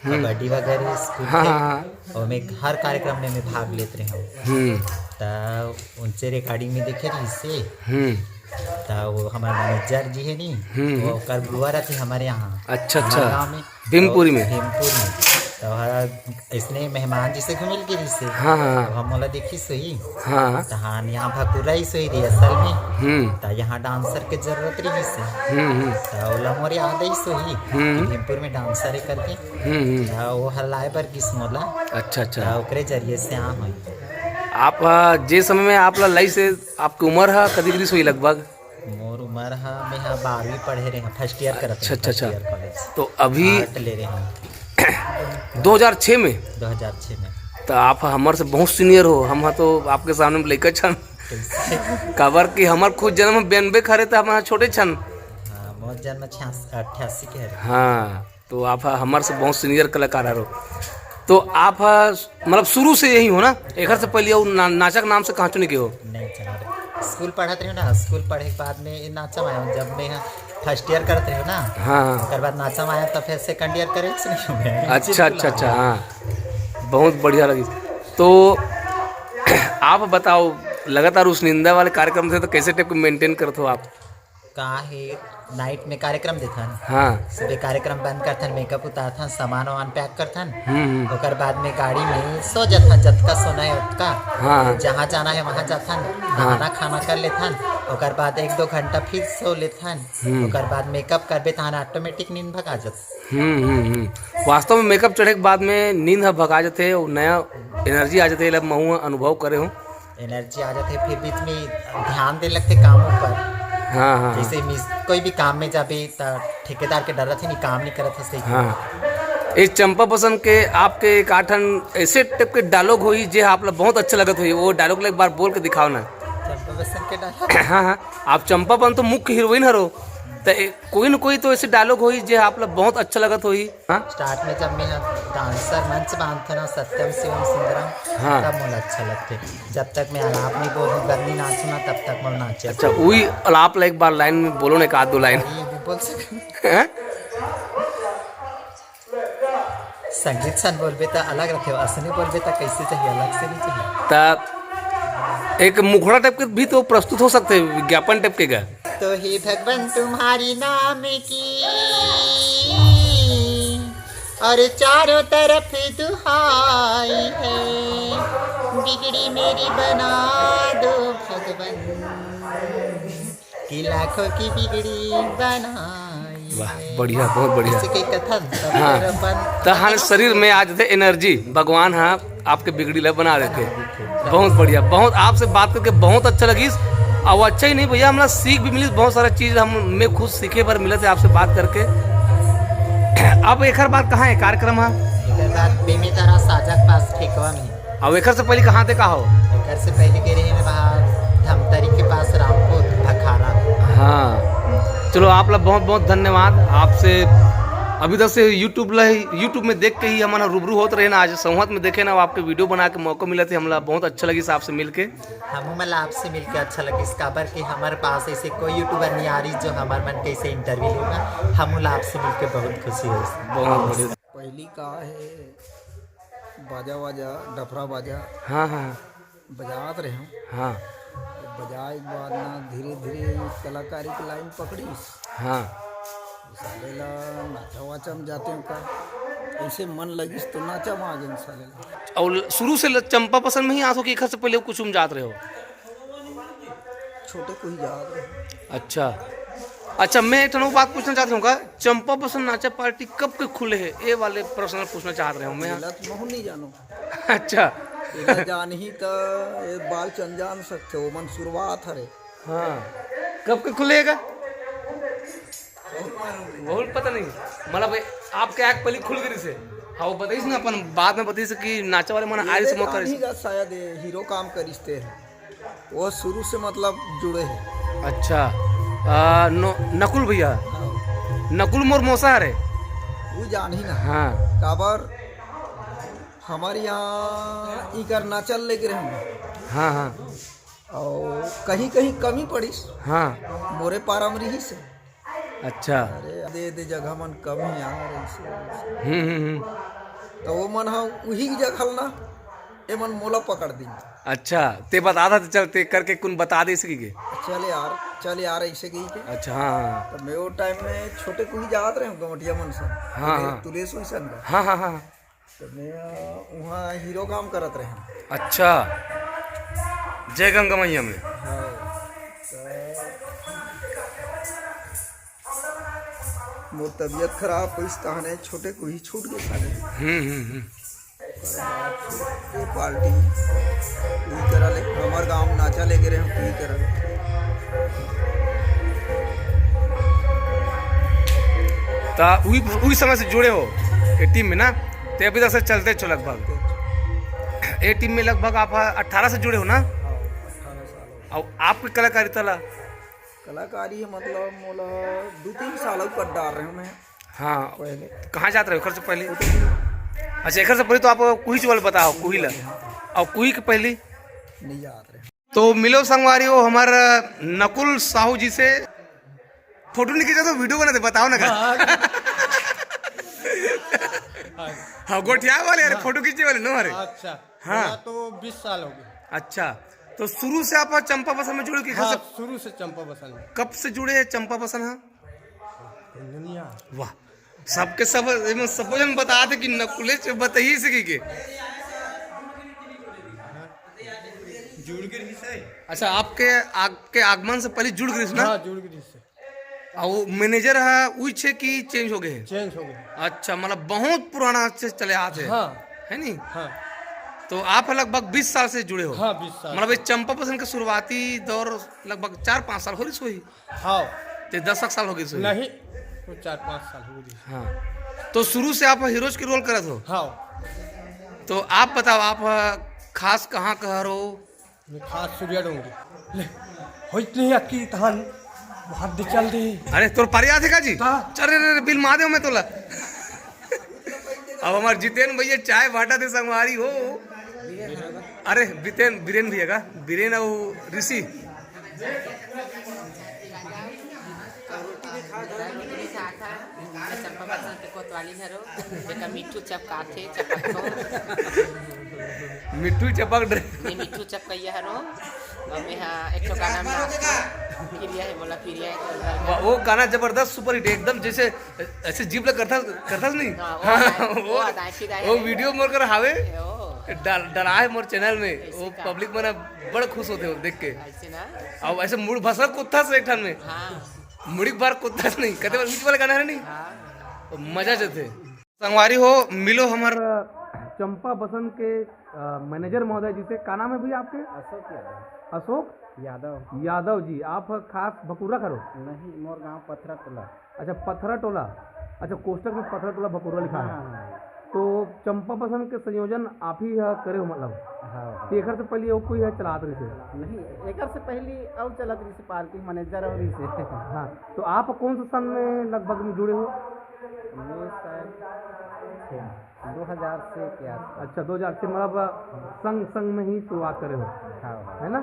हम्म। कबड्डी वगैरह स्कूल हाँ, के। हाँ, हाँ। और मैं हर कार्यक्रम में मैं भाग लेत रहे हूँ। हम्म। तो उनसे रिकॉर्डिंग में देखे रही से। हम्म। तो वो हमारे मैनेजर जी है नी, हम्म। वो ओकर बुआ रहते हमारे यहाँ। अच्छा, हमारे अच्छा। गाँव में। भीमपुरी में? भीमपुर में। तो हर इसने मेहमान जी से घुमिल के रिसे। हाँ, हाँ। तो हम मोला देखिस होही। हाँ। तो हाँ, यहाँ भकुराइस होही रिहर्सल में। हम्म। तो यहाँ डांसर के जरूरत रहिस हे। हम्म, हम्म। तो ओला मोर याद आइस होही हम्म। कि भीमपुर में डांसर है करके। हम्म, हम्म। तो वो हल्लाए बर गिस मोला। अच्छा, अच्छा। तो ओकरे जरिए से आ होई। आप, आ, जे समय में आप ला लइस हे, आपके उम्र हा कतिक रिहिस होही लगभग? मोर उमर ह, मैं ह बारहवीं पढ़े रहे हूँ, फर्स्ट ईयर करत अच्छा, रहे, अच्छा, फर्स्ट अच्छा। Year college. तो अभी आर्ट ले रहे हूँ। दो हज़ार छह में? दो हज़ार छह में। तो आप हमर से बहुत सीनियर हो, हम ह तो आपके सामने में लइका छन। कैसे? काबर कि हमर खुद जन्म बयानबे के हरे, तो हम ह छोटे छन। हाँ, मोर जन्म छियास-, अट्ठासी के हरे। हाँ। तो आप ह-, हमर से बहुत सीनियर कलाकार हरो। तो आप ह-, मतलब शुरू से यही हो ना? एकर से पहले वो ना-, नाचक नाम से कहाँ चुने के हो? नहीं, चला रहे। स्कूल पढ़त रहे ना, स्कूल पढ़े के बाद में ये नाचा में आया हूँ। जब मैं यहाँ फर्स्ट ईयर करत रहे ना, हाँ, हाँ। ओकर बाद नाचा में आया, तो फिर सेकंड ईयर करे से नहीं हो गया। अच्छा, अच्छा, अच्छा, हाँ। बहुत बढ़िया लगी। तो आप बताओ, लगातार उस निंदा वाले कार्यक्रम से तो कैसे टाइप के मेंटेन करत हो आप? का हे, नाइट में कार्यक्रम देखन। हाँ। सुबह कार्यक्रम बंद करथन, मेकअप उतारथन, सामान वामान पैक करथन। हम्म, हम्म। ओकर बाद में गाड़ी में सो जाथन, जतका सोना है ओतका। हाँ। जहाँ जाना है वहाँ जाथन, हाँ। नहाना खाना कर लेथन। ओकर बाद एक दो घंटा फिर सो लेथन। हम्म। ओकर बाद मेकअप करबे तहन ऑटोमेटिक नींद भगा जाथे। हम्म, हम्म, हम्म। वास्तव में मेकअप चढ़े के बाद में नींद ह भगा जाथे, नया एनर्जी आ जाथे, एला महू ह अनुभव करे हूँ। एनर्जी आ जाथे, फिर बीच में ध्यान दे लगथे काम ऊपर। हाँ, हाँ, हाँ। जैसे मिस-, कोई भी काम में जाबे त ठेकेदार के डर रथे, नहीं काम नहीं करत हे सही। हाँ। ये चंपा बसन के आपके एक आठन ऐसे टाइप के डायलॉग होई जे आप ला बहुत अच्छा लगत होई, वो डायलॉग ला एक बार बोल के दिखाओ ना। चंपा बसन के डायलॉग? हाँ, हाँ। आप चंपा बसन तो मुख्य हीरोइन हरो, त ए-, कोई न कोई तो ऐसे डायलॉग होई जे आप ला बहुत अच्छा लगत होई। हाँ? स्टार्ट में जब मैं डांसर मंच बांधथे ना, सत्यम शिवम सुंदरम, हाँ। तब मोला अच्छा लगथे। जब तक मैं अलाप नहीं बोलूँ, गंदी नाचू ना, तब तक मोला नाचे। अच्छा, वही अलाप ला एक बार लाइन में बोलो ना, एक आध दो लाइन। ये भी बोल सकते हैं। हैं? संगीत सन बोलबे त अलग रखे, असने बोलबे त कैसे चाहिए, अलग से नहीं चाहिए। त एक मुखड़ा टाइप के भी तो प्रस्तुत हो सकते हैं, विज्ञापन टाइप के गा। तो हे भगवान तुम्हारी नाम की, और चारों तरफ दुहाई है, बिगड़ी मेरी बना दो भगवान, कि लाखों की बिगड़ी बनाई वाह, है। बढ़िया, बहुत बढ़िया। ऐसे कई कथन, तब हाँ। फिर अपन तहान शरीर में आज थे एनर्जी, भगवान हाँ आपके बिगड़ी ला बना देते। बहुत बढ़िया, बहुत आपसे बात करके बहुत अच्छा लगिस। और अच्छा ही नहीं भैया, हमरा सीख भी मिली, बहुत सारा चीज हम मैं खुद सीखे बर मिलत हे आपसे बात करके। अब एकर बाद कहाँ है कार्यक्रम है? एकर बाद बेमेतरा साजा के पास ठेकवा में। अब एकर से पहले कहाँ थे, का हो? एकर से पहले के रहे मैं वहाँ धमतरी के पास रामपुर अखाड़ा। हाँ, चलो आप ला बहुत बहुत धन्यवाद। आपसे अभी तक से यूट्यूब ला, यूट्यूब में देख के ही हमन रूबरू होत रहे ना, आज संवाद में देखे ना, आपके वीडियो बना के मौका मिला थे, हमला बहुत अच्छा लगिस आपसे मिलके। हमू मन ला आपसे मिलके अच्छा लगिस, काबर कि हमर पास ऐसे कोई यूट्यूबर नहीं आ रही जो हमर मन कैसे इंटरव्यू लेगा। हमू ला आपसे मिलके बहुत खुशी होइस। बहुत बढ़िया। पहली का है बाजा वाजा, डफरा बाजा हाँ, हाँ। बजात रहे हूँ। हाँ। बजाए के बाद ना धीरे धीरे कलाकारी के लाइन पकड़ीस। हाँ। साले ला नाचा वाचा में जाते हैं का, ऐसे मन लगिस तो नाचा में आ गए साले ला। और शुरू से ल-, चंपा बसन में ही आस हो कि एकर से पहले कुछ में जात रहे हो? छोटे को ही जात रहे। अच्छा, अच्छा, मैं एक ठन बात पूछना चाहत हूँ का, चंपा बसन नाचा पार्टी कब के खुले है? ये वाले प्रश्न पूछना चाहत रहे हूँ मैं। एला तो महू नहीं जानो। अच्छा। एला जानही त ये बाल चंद जान सकते हो, मन शुरुआत हरे। हाँ, कब के खुलेगा? बहुत पता नहीं, मतलब आपके आँख पहली खुल गई से। हाँ, वो बताइस ना, अपन बाद में बताइस कि नाचा वाले मन आरिस मौका आरिस। शायद ये हीरो काम करिस ते। वो शुरू से मतलब जुड़े हैं। अच्छा, आ, नो-, नकुल भैया, हाँ। नकुल मोर मौसा हरे। वो जान ही ना। हाँ। काबर हमारे यहाँ इकर नाचल लेके रहे। हाँ, हाँ। और कहीं कहीं कमी पड़ीस। हाँ। मोरे पारा में रहीस। अच्छा। अरे, दे दे जगह मन कम ही यार, ऐसे, ऐसे। हम्म, हम्म, हम्म। तो वो मन हा उही जगह ल ना, ए मन मोला पकड़ दी। अच्छा, ते बता दा, चल, ते करके कुन बता दे सकी के। चल यार, चल यार, ऐसे कही के। अच्छा, हाँ, हाँ। तो मैं वो टाइम में छोटे कुही जात रहे हूँ गमटिया मन से। हाँ, तुले-, हाँ। तुलेश वैसन का। हाँ, हाँ, हाँ। तो मैं, अ, वहाँ हीरो काम करत रहे। अच्छा, जय गंगा मैया में। हाँ, तो मोर तबीयत खराब होइस, तहने छोटे कुही छूट गए साले। हम्म, हम्म, हम्म। ये पार्टी, ई करा ले, हमार गाँव में नाचा लेके रहे, ई करा ले। ता उही, उही समय से जुड़े हो ये टीम में ना? ते अभी तक से चलते छो लगभग। ये टीम में लगभग आप अठारह से जुड़े हो ना? हाँ, अठारह साल हो गए। और आपकी कलाकारिता ला? कलाकारी मतलब मोला दो तीन साल ऊपर डाल रहे हूँ मैं। हाँ। पहले। कहाँ जात रहे हो एकर से पहले? अच्छा, एकर से पहले तो आप कुही चुवल बताओ, कुही ला। और कुही के पहले? नहीं जात रहे। तो मिलो संगवारी हो हमार नकुल साहू जी से। फोटो नहीं खींचा तो वीडियो बनाते, बताओ ना का। हाँ। हाँ, गोठिया वाले यार, हाँ। फोटो खींचने वाले ना हमारे। अच्छा, हाँ। मेरा तो बीस साल हो गए। अच्छा, तो शुरू से आप चंपा बसन में जुड़े हो कि हाँ, से? शुरू से चंपा बसन में। कब से जुड़े हैं चंपा बसन? हाँ, दुनिया। वाह, सबके सब, एमे सबो जन बता दे कि नकुलेश बताइए से की के। जुड़ के रही से। अच्छा, आपके, आपके आगमन से पहले जुड़ गए ना? हाँ, जुड़ गए से। आ वो मैनेजर है, उही छे कि चेंज हो गए? चेंज हो गए। अच्छा, मतलब बहुत पुराना से चले आते हैं। हाँ। है नी? हाँ। तो आप लगभग बीस साल से जुड़े हो? हाँ, बीस साल। मतलब, ये चंपा पसंद के शुरुआती दौर लगभग चार पाँच साल हो रही होही? हाँ। ते दस एक साल हो गई होही? नहीं, वो चार पाँच साल हो गई। हाँ, तो शुरू से आप हीरोज के रोल करत हो? हाँ। तो आप बताओ, आप खास कहाँ का हरो? मैं खास सूर्या डोंगरी। ले, होइत नहीं अक्की तहन, भात दे चल दे। अरे, तोर पारी आथे का जी? का? चल रे, रे, रे, बिल मा देव मैं तोला। अब हमार जितेन भैया चाय बांटा थे संगवारी हो। अरे, बितेन, बिरेन भैया का? बिरेन अउ ऋषि। चंपा बसंत के कोतवाली हरो, जेकर मिट्ठू चपकाथे, चपकथो। मिट्ठू चपक डरे। मैं मिट्ठू चपकैया हरो, अउ मैं हा एक ठो गाना में नाचथों, प्रिया है मोला, प्रिया है तोर घर। वाह, वो गाना जबरदस्त, सुपर हिट एकदम, जैसे ऐसे जीभ ला करथा, करथा नहीं? हाँ, वो हाँ, अदाएँ, वो वो, अदाएँ, फिर आए वो हैं। वीडियो मोर कर हावे, ओ। डाल, डाला है मोर चैनल में, ऐसे वो का? पब्लिक मन बड़ खुश होथे वो देख के। ऐसे ना? अब ऐसे मुड़ भसक कुत्था से एक ठन में। हाँ। मुड़ी बार कुत्ता से नहीं, कहते बस वाला गाना है नहीं? हाँ। तो मजा जथे। संगवारी हो, मिलो हमर चंपा बसंत के, अ, मैनेजर महोदय जी से। का नाम है भैया आपके? अशोक यादव। अशोक? यादव। यादव जी, आप खास भकुर्रा करो? नहीं, मोर गांव पथरा टोला। अच्छा, पथरा टोला। अच्छा, कोष्टक में पथरा टोला भकुर्रा लिखा है। हाँ, हाँ, हाँ। तो चंपा बसंत के संयोजन आप ही ह करे हो, मतलब? हाँ, हाँ। तो एकर से पहले अउ कोई ह चलात रहिसे? नहीं, एकर से पहले अउ चलत रहिसे, पार्टी मैनेजर अउ रहिसे। हाँ, तो आप कौन से सन में लगभग में जुड़े हो? मैं शायद छः, दो हज़ार छः के आसपास। अच्छा, दो हज़ार छः, मतलब संग, संग में ही शुरुआत करे हो, हाँ, हाँ। है ना?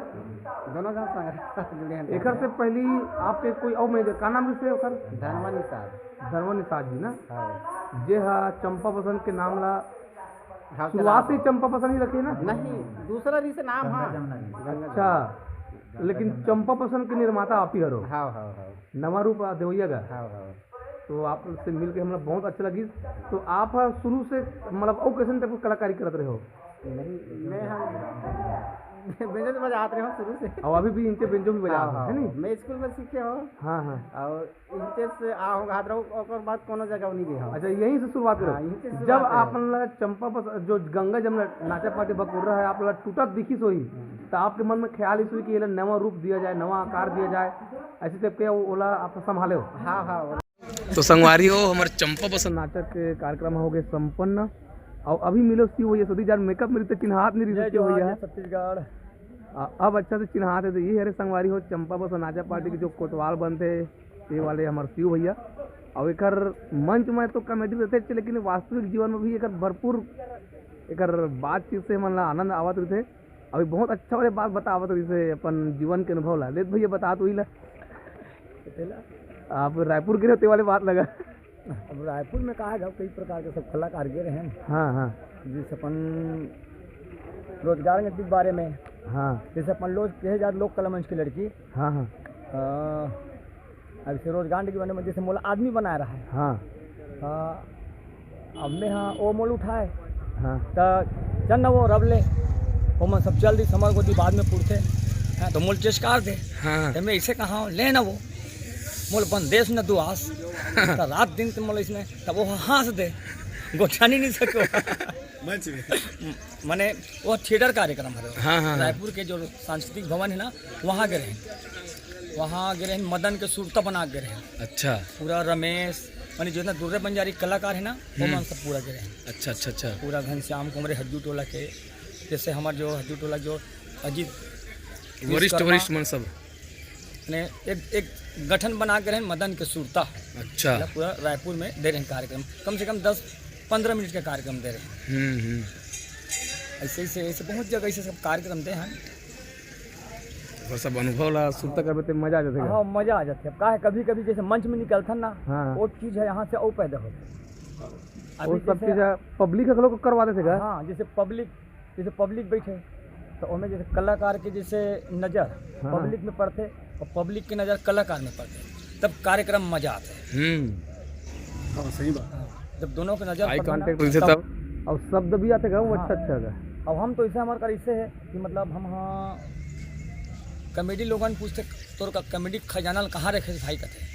दोनों जन संग जुड़े हैं। एकर से पहले आपके कोई और मैनेजर, का नाम रहिसे ओकर? धनवा निषाद। धनवा निषाद जी ना? हाँ। जे हा चंपा बसंत के नाम ला हाँ, शुरुआत से चला। चंपा पसंद ही रखे ना? नहीं, दूसरा रहिसे नाम, हाँ। गंगा जमुना रहिसे। गंगा अच्छा, जमुना। लेकिन गंगा जमुना। चंपा पसंद के निर्माता आप ही हरो? हाँ, हाँ, हाँ। नवा रूप आ देवैया का? हाँ, हाँ। तो आपसे मिलके हमरा बहुत अच्छा लगिस। तो आप शुरू से, मतलब, अउ कैसन टाइप के कलाकारी करत रहे हो? नहीं, मैं हम बेंजो तो बजात रहे हो शुरू से। और अभी भी इंचे बेंजो भी बजात हाँ, हो, है हाँ, नहीं? मैं स्कूल में सीखे हो। हाँ, हाँ। और इनके से आ हो घात रहो, ओकर बाद कोनो जगह नहीं गए हम। अच्छा, यहीं से शुरुआत करो। हाँ, यहीं से शुरुआत जब करो। आप मन ला चंपा बस, जो गंगा जमुना नाचा पार्टी भकुर्रा है, आप ला टूटत दिखिस होही, हम्म। तो आपके मन में ख्याल इस हुई कि ये ला नवा रूप दिया जाए, नवा आकार दिया जाए, ऐसे टाइप के वो ओला आप संभाले हो? हाँ, हाँ, वो तो संगवारी हो, हमर चंपा बसंत नाचक के कार्यक्रम हो गए संपन्न। और अभी मिलो शिव भैया, सदी जान मेकअप में रहिते चिन्हात नहीं रहिसे जय शिव जोहार, भैया। जय छत्तीसगढ़। आ, अब अच्छा से चिन्हात है, तो ये हरे संगवारी हो, चंपा बसंत नाचा पार्टी के जो कोतवाल बनते, ये वाले हमर शिव भैया। और एकर मंच में तो कॉमेडी रहते थे, लेकिन वास्तविक जीवन में भी एकर भरपूर, एकर बातचीत से मन ला आनंद आवत रहिथे। अभी बहुत अच्छा वाले बात बतावत रहिसे अपन जीवन के अनुभव ला। ले भैया, बता तो ही ला। आप रायपुर के रहते वाले बात लगा। अब रायपुर में कहा जाओ, कई प्रकार के सब कलाकार गे रहे हैं। हाँ, हाँ। जैसे अपन रोजगार के बारे में, हाँ। जैसे अपन लोग कहे जात लोक कला मंच की लड़की, हाँ, हाँ। अ, अब इसे रोजगार के बारे में जैसे मोला आदमी बनाए रहा है। हाँ। अ, अब मैं हाँ, वो मोल उठाए। हाँ। त चल न वो रब ले, वो मन सब चल दी, समर को दी बाद में पुरते। हाँ, तो मोल चेस्कार दे। हाँ। तो मैं इसे कहा, ले ना वो, मोल बंदेश न दुआस। तो रात दिन तो मोल इसने, तब वो हंस दे, गोठियानी नहीं सको। मंच में। माने वो थिएटर कार्यक्रम है। हाँ, हाँ, हाँ। रायपुर के जो सांस्कृतिक भवन है ना, वहाँ गे रहे। वहाँ गे रहे, मदन के सुरता बना गे रहे। अच्छा। पूरा रमेश, माने जितना दुर्रे बंजारी कलाकार है ना, वो हम्म। मन सब पूरा गे रहे। अच्छा, अच्छा, अच्छा। पूरा घनश्याम कुमरे हज्जू टोला के, जैसे हमार जो हज्जू टोला जो अजीत वरिष्ठ, विश्वकर्मा, वरिष्ठ मन सब। ने एक, एक गठन बना के रहे मदन के सुरता। अच्छा। मतलब पूरा रायपुर में दे रहे हैं कार्यक्रम, कम से कम दस पन्द्रह मिनट का कार्यक्रम दे रहे हैं। हम्म, हम्म। ऐसे, ऐसे, ऐसे बहुत जगह ऐसे सब कार्यक्रम दे हैं। ओकर सब अनुभव ला सुरता करबे ते मजा आ जाथे का? हाँ, मजा आ जाथे। अब का है, कभी-कभी जैसे मंच में निकलथन ना, हाँ। वो चीज है यहाँ से और पैदा होथे। अभी वो सब जैसे चीज है, पब्लिक ह लोग करवा देथे का? हाँ, जैसे पब्लिक, जैसे पब्लिक बैठे, तो ओमे जैसे कलाकार के जैसे नजर हाँ। पब्लिक में पड़थे और पब्लिक के नजर कलाकार में पड़थे, तब कार्यक्रम मजा आथे। हम्म। हाँ, सही बात। जब दोनों के नजर आई पड़थे ना, कॉन्टैक्ट रहिथे तब। तब, और शब्द भी आथे का, वो हाँ। अच्छा, अच्छा आथे। अब हम तो ऐसे हमारे कर ऐसे है कि मतलब हम हाँ कॉमेडी लोगन पूछते, "तोर का कॉमेडी खजाना ल कहाँ रखे भाई?" कथे।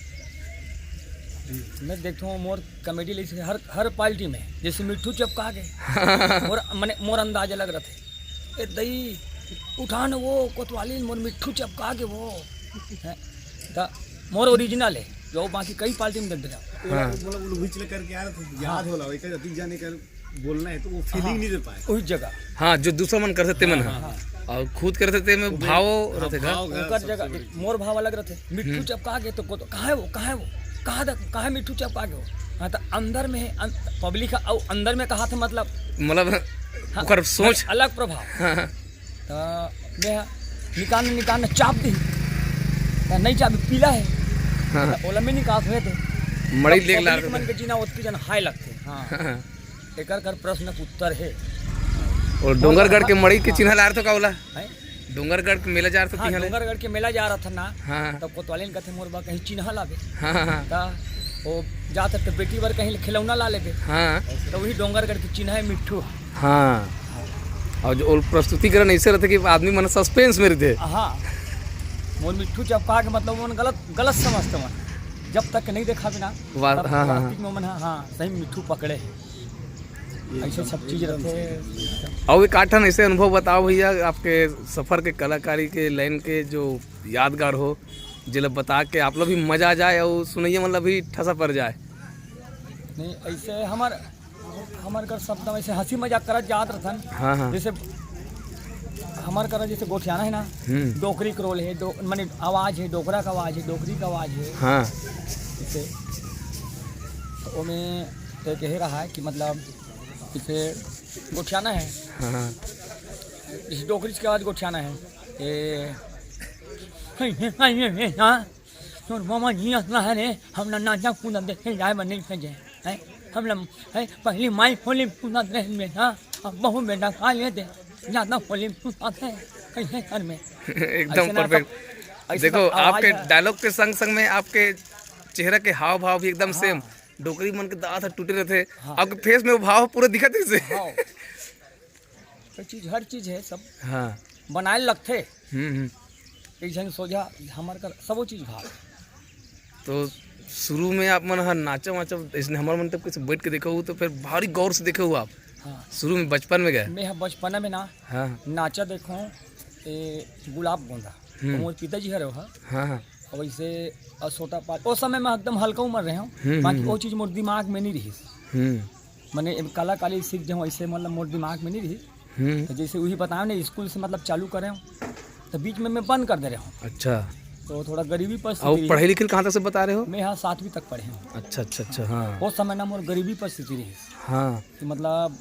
मैं देखता हूँ मोर कॉमेडी ले हर हर पार्टी में, जैसे मिट्ठू चपका के मोर मने मोर अंदाज अलग रहते। ए दई, उठा न वो कोतवाली, मोर मिट्ठू चपका के वो। हैं? त मोर ओरिजिनल है, जो बाकी कई पार्टी में देख देना। हाँ। मतलब वो विचल करके आ रहा था, याद होला, एक अति जाने का बोलना है तो वो फीलिंग हाँ। नहीं दे पाए। उस जगह। हाँ, जो दूसरा मन करथे ते मन हाँ, ह। हाँ। और खुद करथे ते में वो भाव हाँ, रहथे का? भाव का ओकर सब जगह से देख, मोर भाव अलग रहथे। मिट्ठू हम्म। चपका के तो को तो कहाँ है वो, कहाँ है वो, कहाँ तक, कहाँ है मिट्ठू चपका के वो? हाँ, तो अंदर में है, अन-, पब्लिक है, और अंदर में कहा था मतलब मतलब हाँ, ओकर सोच। अलग प्रभाव। हाँ, हाँ। तो मैं निकालने निकालने चाप दी, तो नहीं चाप पीला है। हाँ। तो ओला में निकाल हुए थे। मड़ई अब देख ला पब्लिक रहे मन थे। के जीना ओतकी जन हाय लगथे। हाँ। हाँ, हाँ। एकर कर प्रश्न के उत्तर हे। और डोंगरगढ़ के मड़ई के हाँ। चिन्हा ला रहे तो का बोला? हैं? डोंगरगढ़ के मेला जा रहे तो हाँ, तिहाँ ले? डोंगरगढ़ के मेला जा रहा था ना, हाँ, हाँ। तब कोतवाली ने कहते मोर बा कहीं चिन्हा लाबे। हाँ, हाँ, हाँ। त वो जात तो बेटी बर कहीं खिलौना ला लेबे। हाँ। तो वही डोंगरगढ़ के चिन्हा है मिट्ठू। हाँ। और जो प्रस्तुतिकरण ऐसे रहते कि आदमी मन सस्पेंस में रहते। हाँ। मोर मिट्ठू चपका के मतलब मन गलत, गलत समझते मन। जब तक नहीं देखा बिना, वाह, तब हाँ, हाँ, हाँ। वास्तविक में मन, हाँ, हाँ, सही मिट्ठू पकड़े है। ऐसे सब चीज रहते हैं। और एक आठ ठन ऐसे अनुभव बताओ भैया, आपके सफर के, कलाकारी के लाइन के, जो यादगार हो, जेला बता के आप लोग भी मजा आ जाए और सुनइया मन ला भी ठसा पड़ जाए। नहीं, ऐसे हमार, हमार कर सब दम ऐसे हंसी मजाक करत जात रहथन। हाँ, हाँ। जैसे हमार कर जैसे गोठियाना है ना, हम्म। डोकरी के रोल है, डो-, माने आवाज है, डोकरा का आवाज है, डोकरी का आवाज है। हाँ। जैसे तो ओमे तो कहे रहा है कि मतलब जैसे गोठियाना है, हाँ, हाँ। जैसे डोकरी के आवाज गोठियाना है, ए, हाँ, तोर मामा जी असला है रे, हम ना नाचा कूदा देखे जाए बने भेजे, हैं? हम लोग, हैं, पहली माई होली कूदा रहे में ना, अब बहू बेटा खा लेते, ज्यादा होली कूदा थे, कैसे घर में? एकदम ऐसे ना परफेक्ट। सब, ऐसे देखो, सब आवाज आपके है। डायलॉग के संग संग में आपके चेहरा के हाव भाव भी एकदम हाँ। सेम। डोकरी मन के दांत ह टूटे रहते, हाँ। आपके फेस में वो भाव पूरा दिखत है से। हाँ। तो चीज, हर चीज है, सब हाँ। बनाए लगथे। हम्म, हम्म। एक झन सोझा हमर कर सबो चीज भाव। तो शुरू में आप मन ह नाचा वाचा, इसने हमर मन तब कैसे बैठ के देखो हो, तो फिर भारी गौर से देखो हो आप। हाँ। शुरू में बचपन में गए। मैं ह बचपना में ना हाँ। नाचा देखो, ए, गुलाब गोंदा। हम्म। तो मोर पिताजी हरे हो। हाँ, हाँ। और वैसे असोटा पाल, ओ समय में एकदम हल्का उम्र रहे हूँ। हम्म, बाकी हम्म, वो हम्म। चीज मोर दिमाग में नहीं रही। हम्म। मने एम कलाकारी सीख जाऊँ, ऐसे मतलब मोर दिमाग में नहीं रही। हम्म। तो जैसे वही बताया ना, स्कूल से मतलब चालू करे हूँ, तो बीच में मैं बंद कर दे रहे हूँ। अच्छा। तो थोड़ा गरीबी परिस्थिति और रही। पढ़े लिखे कहाँ तक से बता रहे हो? मैं यहाँ सातवीं तक पढ़े हूँ। अच्छा, अच्छा, अच्छा, हाँ। उस समय ना मोर गरीबी परिस्थिति रही। हाँ। कि मतलब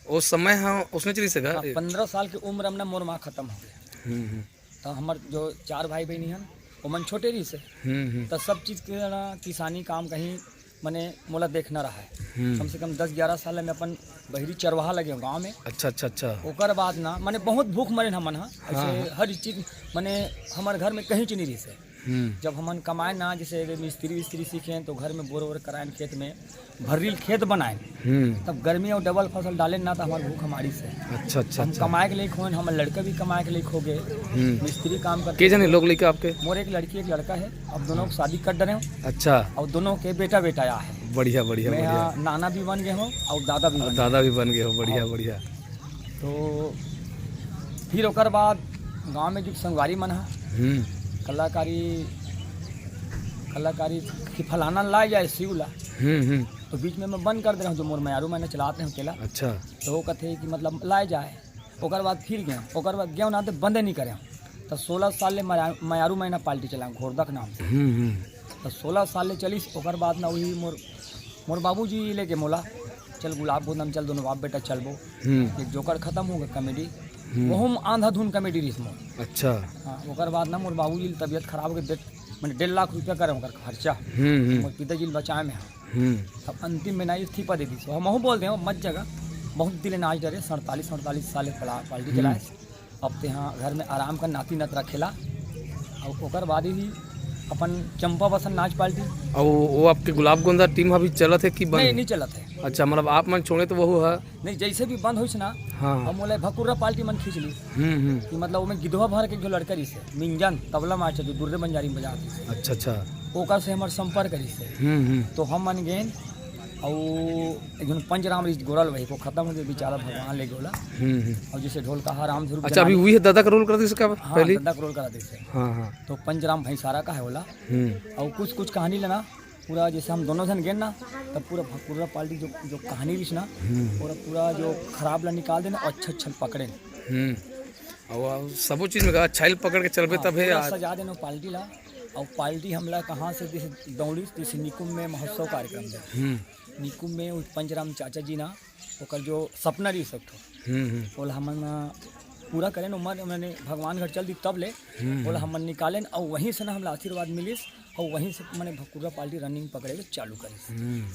उस समय हाँ, उसने चली सका। हाँ, पंद्रह साल की उम्र में ना मोर माँ खत्म हो गई। हम्म, हम्म। तो हमर जो चार भाई बहनी हन, ओमन छोटे रहिस हे। हम्म, हम्म। तो सब चीज के ना किसानी काम कहीं मने मोला देखना रहा है। हम्म। कम से कम दस ग्यारह साल में अपन बहिरी चरवाहा लगे गाँव में। अच्छा, अच्छा, अच्छा। ओकर बाद ना मने बहुत भूख मरे हमन हा। हाँ, ऐसे हाँ। हर चीज मने हमर घर में कहीं चीज नहीं रहिस हे। हम्म। जब हमन कमाए ना, जैसे मिस्त्री विस्त्री सीखे तो घर में बोर वोर कराए खेत में, भर्रील खेत बनाए, हम्म। तब गर्मी और डबल फसल डाले ना, तो हमार भूख हमारी से। अच्छा, अच्छा, हम अच्छा। कमाए के लिए खोए, हमार लड़का भी कमाए के लिए खो गए, हम्म। मिस्त्री काम करते के जने हैं। लोग लेके आपके? मोर एक लड़की, एक लड़का है, अब दोनों की शादी कर डरे हूँ। अच्छा। और दोनों के बेटा बेटा आया है। बढ़िया, बढ़िया, मैं बढ़िया। यहाँ नाना भी बन गए हूँ और दादा भी और बन दादा गए। भी बन गए हो, बढ़िया, हाँ। बढ़िया। तो फिर ओकर बाद गाँव में जो संगवारी मन हा, हम्म। कलाकारी, कलाकारी कि फलाना ला जाए शिव ला, हम्म, हम्म। तो बीच में मैं बंद कर दे रहा हूँ, जो मोर मयारू मैंने चलाते हैं अकेला। अच्छा। तो वो कहते हैं कि मतलब लाए जाए, ओकर बाद फिर गए, ओकर बाद गए ना तो बंदे नहीं करे। तो सोलह साल ले मया-, मयारू मैना पार्टी चला, घोरदा के नाम से। हम्म, हम्म। तो सोलह साल ले चलिस, ओकर बाद ना वही मोर, मोर बाबूजी लेके मोला, "चल गुलाब गोंदा में चल, दोनों बाप बेटा चलबो।" हम्म। एक जोकर खत्म हो गए कॉमेडी, हम्म। वहू में आंधाधुन कॉमेडी रहिस मोर। अच्छा। हाँ, ओकर बाद ना मोर बाबूजी के तबीयत खराब हो गई, डेढ़, माने डेढ़ लाख रुपया करे ओकर खर्चा। हम्म, हम्म। मोर पिताजी ल बचाए में। हम्म। तब अंतिम में ना इस्तीफा दे दी। तो हम वहू बोलते हैं, मत जगा, बहुत दिल नाच डरे, सैंतालीस, सैंतालीस साल पला-, पार्टी हम्म। चलाए। अब ते हाँ घर में आराम कर, नाती नतरा खेला। और ओकर बाद ही अपन चंपा बसन नाच पार्टी। और वो, वो आपके गुलाब गोंदा टीम अभी चलत है कि बंद नहीं, है? नहीं चलत है। अच्छा, मतलब आप मन छोड़े तो वहू है? नहीं, जैसे भी बंद होइस ना, हाँ। हम बोले भकुर्रा पार्टी मन खींच ली। हम्म, हम्म। कि मतलब ओमे गिधवा भर के जो लड़का रहिस हे, मिंजन, तबला मास्टर जो दुर्रे बंजारी में बजात रहिस हे। अच्छा, अच्छा। ओकर से हमर संपर्क करिस हे। हम्म, हम्म। तो हम मन गेन, अउ एक झन पंचराम रिहिस गोरल वही को खत्म हो गए बेचारा, भगवान ले गोला। हम्म, हम्म। अउ जैसे ढोलकाहा रामधुन अच्छा, अभी वही है दादा का रोल कर दिस का हाँ, पहली? दादा का रोल करा दिस हे। हाँ, हाँ। तो पंचराम भैंसारा का है बोला। हम्म। अउ कुछ, कुछ कहानी लेना, पूरा जैसे हम दोनों जन गेन ना, तब पूरा भकुर्रा पार्टी जो, जो कहानी रिहिस ना, हम्म। पूरा, पूरा जो खराब ला निकाल देना, अच्छा, अच्छा पकड़े। हम्म। अउ, अउ सबो चीज में का अच्छा ही पकड़ के चलबे हाँ, तब हे पूरा आज। सजा देना पार्टी ला। अउ पार्टी हमला कहाँ से जैसे दौड़ी, जैसे निकुम में महोत्सव कार्यक्रम दे। हम्म। निकुम में उ पंचराम चाचा जी ना, ओकर जो सपना रिहिस एक ठो, हम्म, हम्म। ओला हमन पूरा करेन, ओमन, माने भगवान घर चल दी तब ले, हम्म, ओला हम्म। हमन निकालेन, अउ वहीं से ना हमला आशीर्वाद मिलिस, अउ वहीं से माने भकुर्रा पार्टी रनिंग पकड़े के चालू करिस। हम्म।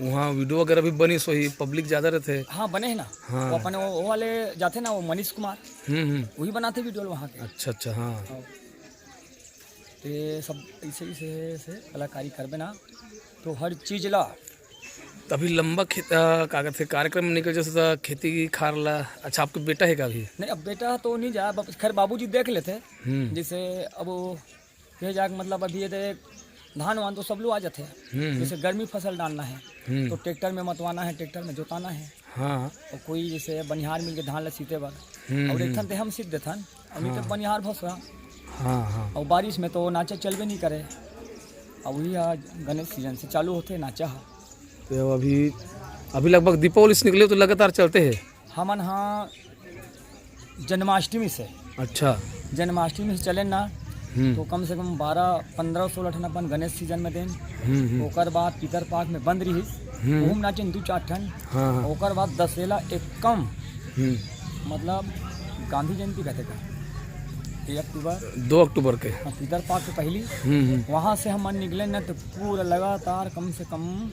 वहाँ वीडियो वगैरह भी बनिस होही, पब्लिक ज्यादा रहथे। हाँ, बने हे ना। हाँ। वो अपन वो, वो वाले जाथे ना, वो मनीष कुमार, हम्म, हम्म। वही बनाथे वीडियो वहाँ के। अच्छा, अच्छा, हाँ। हाँ। ते सब ऐसे, ऐसे, ऐसे कलाकारी करबे ना, तो हर चीज ला। तभी लंबा खेत, अ, का कहथे, कार्यक्रम निकल जैसे त खेती खार ला। अच्छा, आपके बेटा हे का अभी? नहीं, अब बेटा तो नहीं जाए, अब खैर बाबूजी देख लेथे। हम्म। जैसे अब वो ये जाके मतलब अभी ये दे धान वान तो सब लोग आ जाते हैं। हम्म। जैसे गर्मी फसल डालना है, हम्म। तो ट्रैक्टर में मतवाना है, ट्रैक्टर में जोताना है। हाँ। और कोई जैसे बनिहार मिल के धान ला सीते बर, हम्म, और एक हम्म। ठन ते हम सीत देथन, और नहीं तो हाँ। बनिहार भसुरा। हाँ, हाँ। और बारिश में तो नाचा चलबे नहीं करे। और वही आज गणेश सीजन से चालू होते नाचा है। तो अभी, अभी लगभग दीपावली से निकले तो लगातार चलते हैं। हमन हाँ जन्माष्टमी से। अच्छा। जन्माष्टमी से चलेन ना, हम्म। तो कम से कम बारह, पन्द्रह, सोलह ठन अपन गणेश सीजन में देन। हम्म, हम्म। ओकर बाद पितर पाक में बंद रिहिस, हम्म। ओहू में नाचेन दू चार ठन। हाँ, हाँ। ओकर बाद दशहरा एकम, हम्म। मतलब गांधी जयंती कहते का, एक अक्टूबर। दो अक्टूबर के। हाँ, पितर पाक के पहली। हम्म, हम्म। वहाँ से हमन निकलेन ना, तो पूरा लगातार कम से कम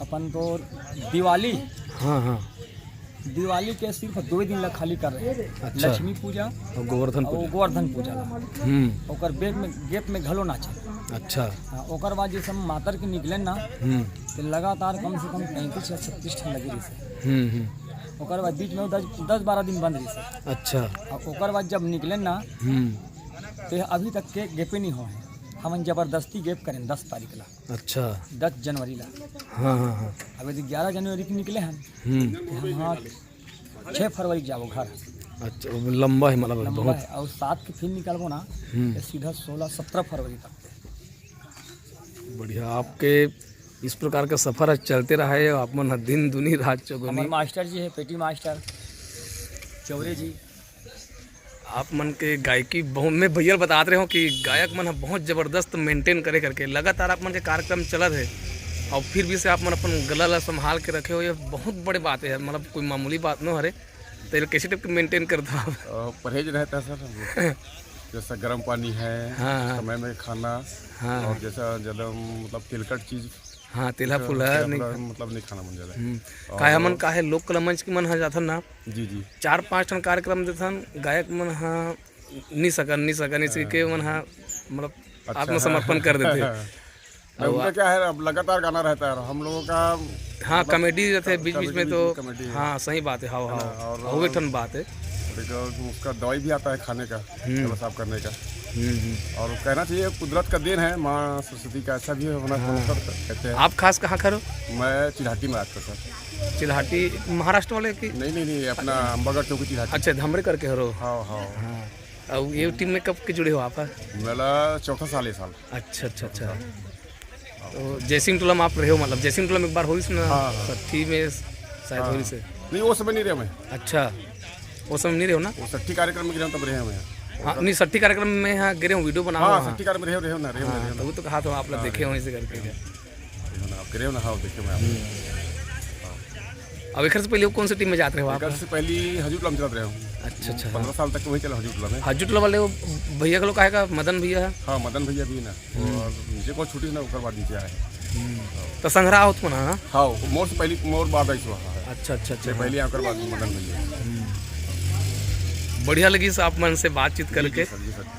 अपन तो दिवाली। हाँ, हाँ। दिवाली के सिर्फ दो दिन ला खाली कर रहे हैं। अच्छा। लक्ष्मी पूजा और गोवर्धन और पूजा। गोवर्धन पूजा ला। हम्म। ओकर बेग में, गेप में घलो नाचे। अच्छा। हाँ, ओकर बाद जैसे हम मातर के निकले ना, हम्म। तो लगातार कम से कम पैंतीस या छत्तीस ठन लगे रहिस हे। हम्म, हम्म। ओकर बाद बीच में वो दस, दस बारह दिन बंद रहिस हे। अच्छा। और ओकर बाद जब निकले ना, हम्म। तो अभी तक के गेपे नहीं हो है। हमन जबरदस्ती गेप करें दस तारीख ला। अच्छा। दस जनवरी ला। हाँ, हाँ, हाँ। अब यदि ग्यारह जनवरी के निकले हन, हम्म। तो हम हाँ छः फरवरी के जाबो घर। अच्छा, वो लंबा है, मतलब, लंबा बहुत। है, और सात के फिर निकलबो ना, हम्म। तो सीधा सोलह सत्रह फरवरी तक। बढ़िया, आपके इस प्रकार का सफर आज चलते रहा है, आप मन ह दिन दुनी रात चौगुनी। हमारे मास्टर जी है, पेटी मास्टर चौरे जी। आप मन के गायकी बहुत, मैं भैया ल बतात रहे हूँ कि गायक मन ह बहुत जबरदस्त मेंटेन करे करके लगातार आप मन के कार्यक्रम चलत हे, और फिर भी से आप मन अपन गला ला संभाल के रखे हो, ये बहुत बड़े बात है, मतलब कोई मामूली बात नो हरे। तो ये कैसे टाइप के मेंटेन करता आप? अ, परहेज रहता है सर, जैसा गर्म पानी है, हाँ, हाँ। समय में खाना, हाँ, और हाँ। जैसा ज्यादा, मतलब, तिलकट चीज, हाँ, तेला जैसा फुला तेला नहीं फुला, खा- मतलब, नहीं खाना मन ज्यादा। हम्म। और काहे हमन काहे लोक कला मंच के मन ह जाथन ना, जी, जी। चार पांच ठन कार्यक्रम देथन, गायक मन ह नी सकन, नी सकन, इसी के मन ह, मतलब, अच्छा। आत्मसमर्पण कर देथे। नहीं, और उनका क्या है, अब लगातार गाना रहता है, और हम लोगों का हाँ, मतलब, कॉमेडी रहते हैं क-, बीच-बीच में कॉमेडी, तो। कॉमेडी है। हाँ, सही बात है, हाँ, है ना? हाँ। और और वो एक ठन बात है। देखो, उसका दवाई भी आता है खाने का, हम्म। गला साफ करने का। हम्म, हम्म। और कहना चाहिए, कुदरत का देन है, माँ सरस्वती का ऐसा भी होना हाँ। होता कहते हैं। आप खास कहाँ खरो? मैं चिल्हाटी में आता सर। चिल्हाटी महाराष्ट्र वाले की? नहीं, नहीं, नहीं, अपना अम्बागढ़ चौकी चिल्हाटी। अच्छा, धमरे करके हरो। हाँ, हाँ। हाँ। और ये टीम में कब के जुड़े हो आप? मेरा चौथा साल है साल। अच्छा, अच्छा, अच्छा। तो जयसिंह टोला में आप रहे हो, मतलब जयसिंह टोला में एक बार होइस ना, हाँ, हाँ। सट्ठी में शायद हाँ। होइस है। नहीं, वो समय नहीं रहे मैं। अच्छा, वो समय नहीं रहे हो ना? वो सट्ठी कार्यक्रम में गिरा तब रहे मैं। हाँ, नहीं, सट्ठी कार्यक्रम में हाँ गिरे हो, वीडियो बनाओ हाँ, हाँ। सट्ठी कार्यक्रम रहे हो, रहे हो ना, रहे हो ना, हाँ, रहे हो ना। तो वो तो कहा तो आप लोग हाँ, देखे रहे हो। हो इसी करके। रहे हो ना, आप गिरे हो ना, हाँ, देखे मैं आप। हम्म। अब एकर से पहले वो कौन सी टीम में जात रहे हो आप? एकर से पहली हजूर टोला में चलत रहे हो। अच्छा, अच्छा, हाँ। पन्द्रह साल तक वही चला हजूर टोला में। हजूर टोला वाले वो भैया के लोग काहे का, मदन भैया है? हाँ, मदन भैया भी ना। हम्म। और नीचे को छुट्टी ना, ओकर बाद नीचे आए। हम्म। तो संग्रह होत मना, हाँ? हाँ, मोर से पहली, मोर बाद आई हुआ है। अच्छा, अच्छा, अच्छा, ये हाँ। पहली आकर बाद मदन भैया। हम्म। बढ़िया लगी आप मन से बातचीत जी, करके। जी, सर, जी, सर।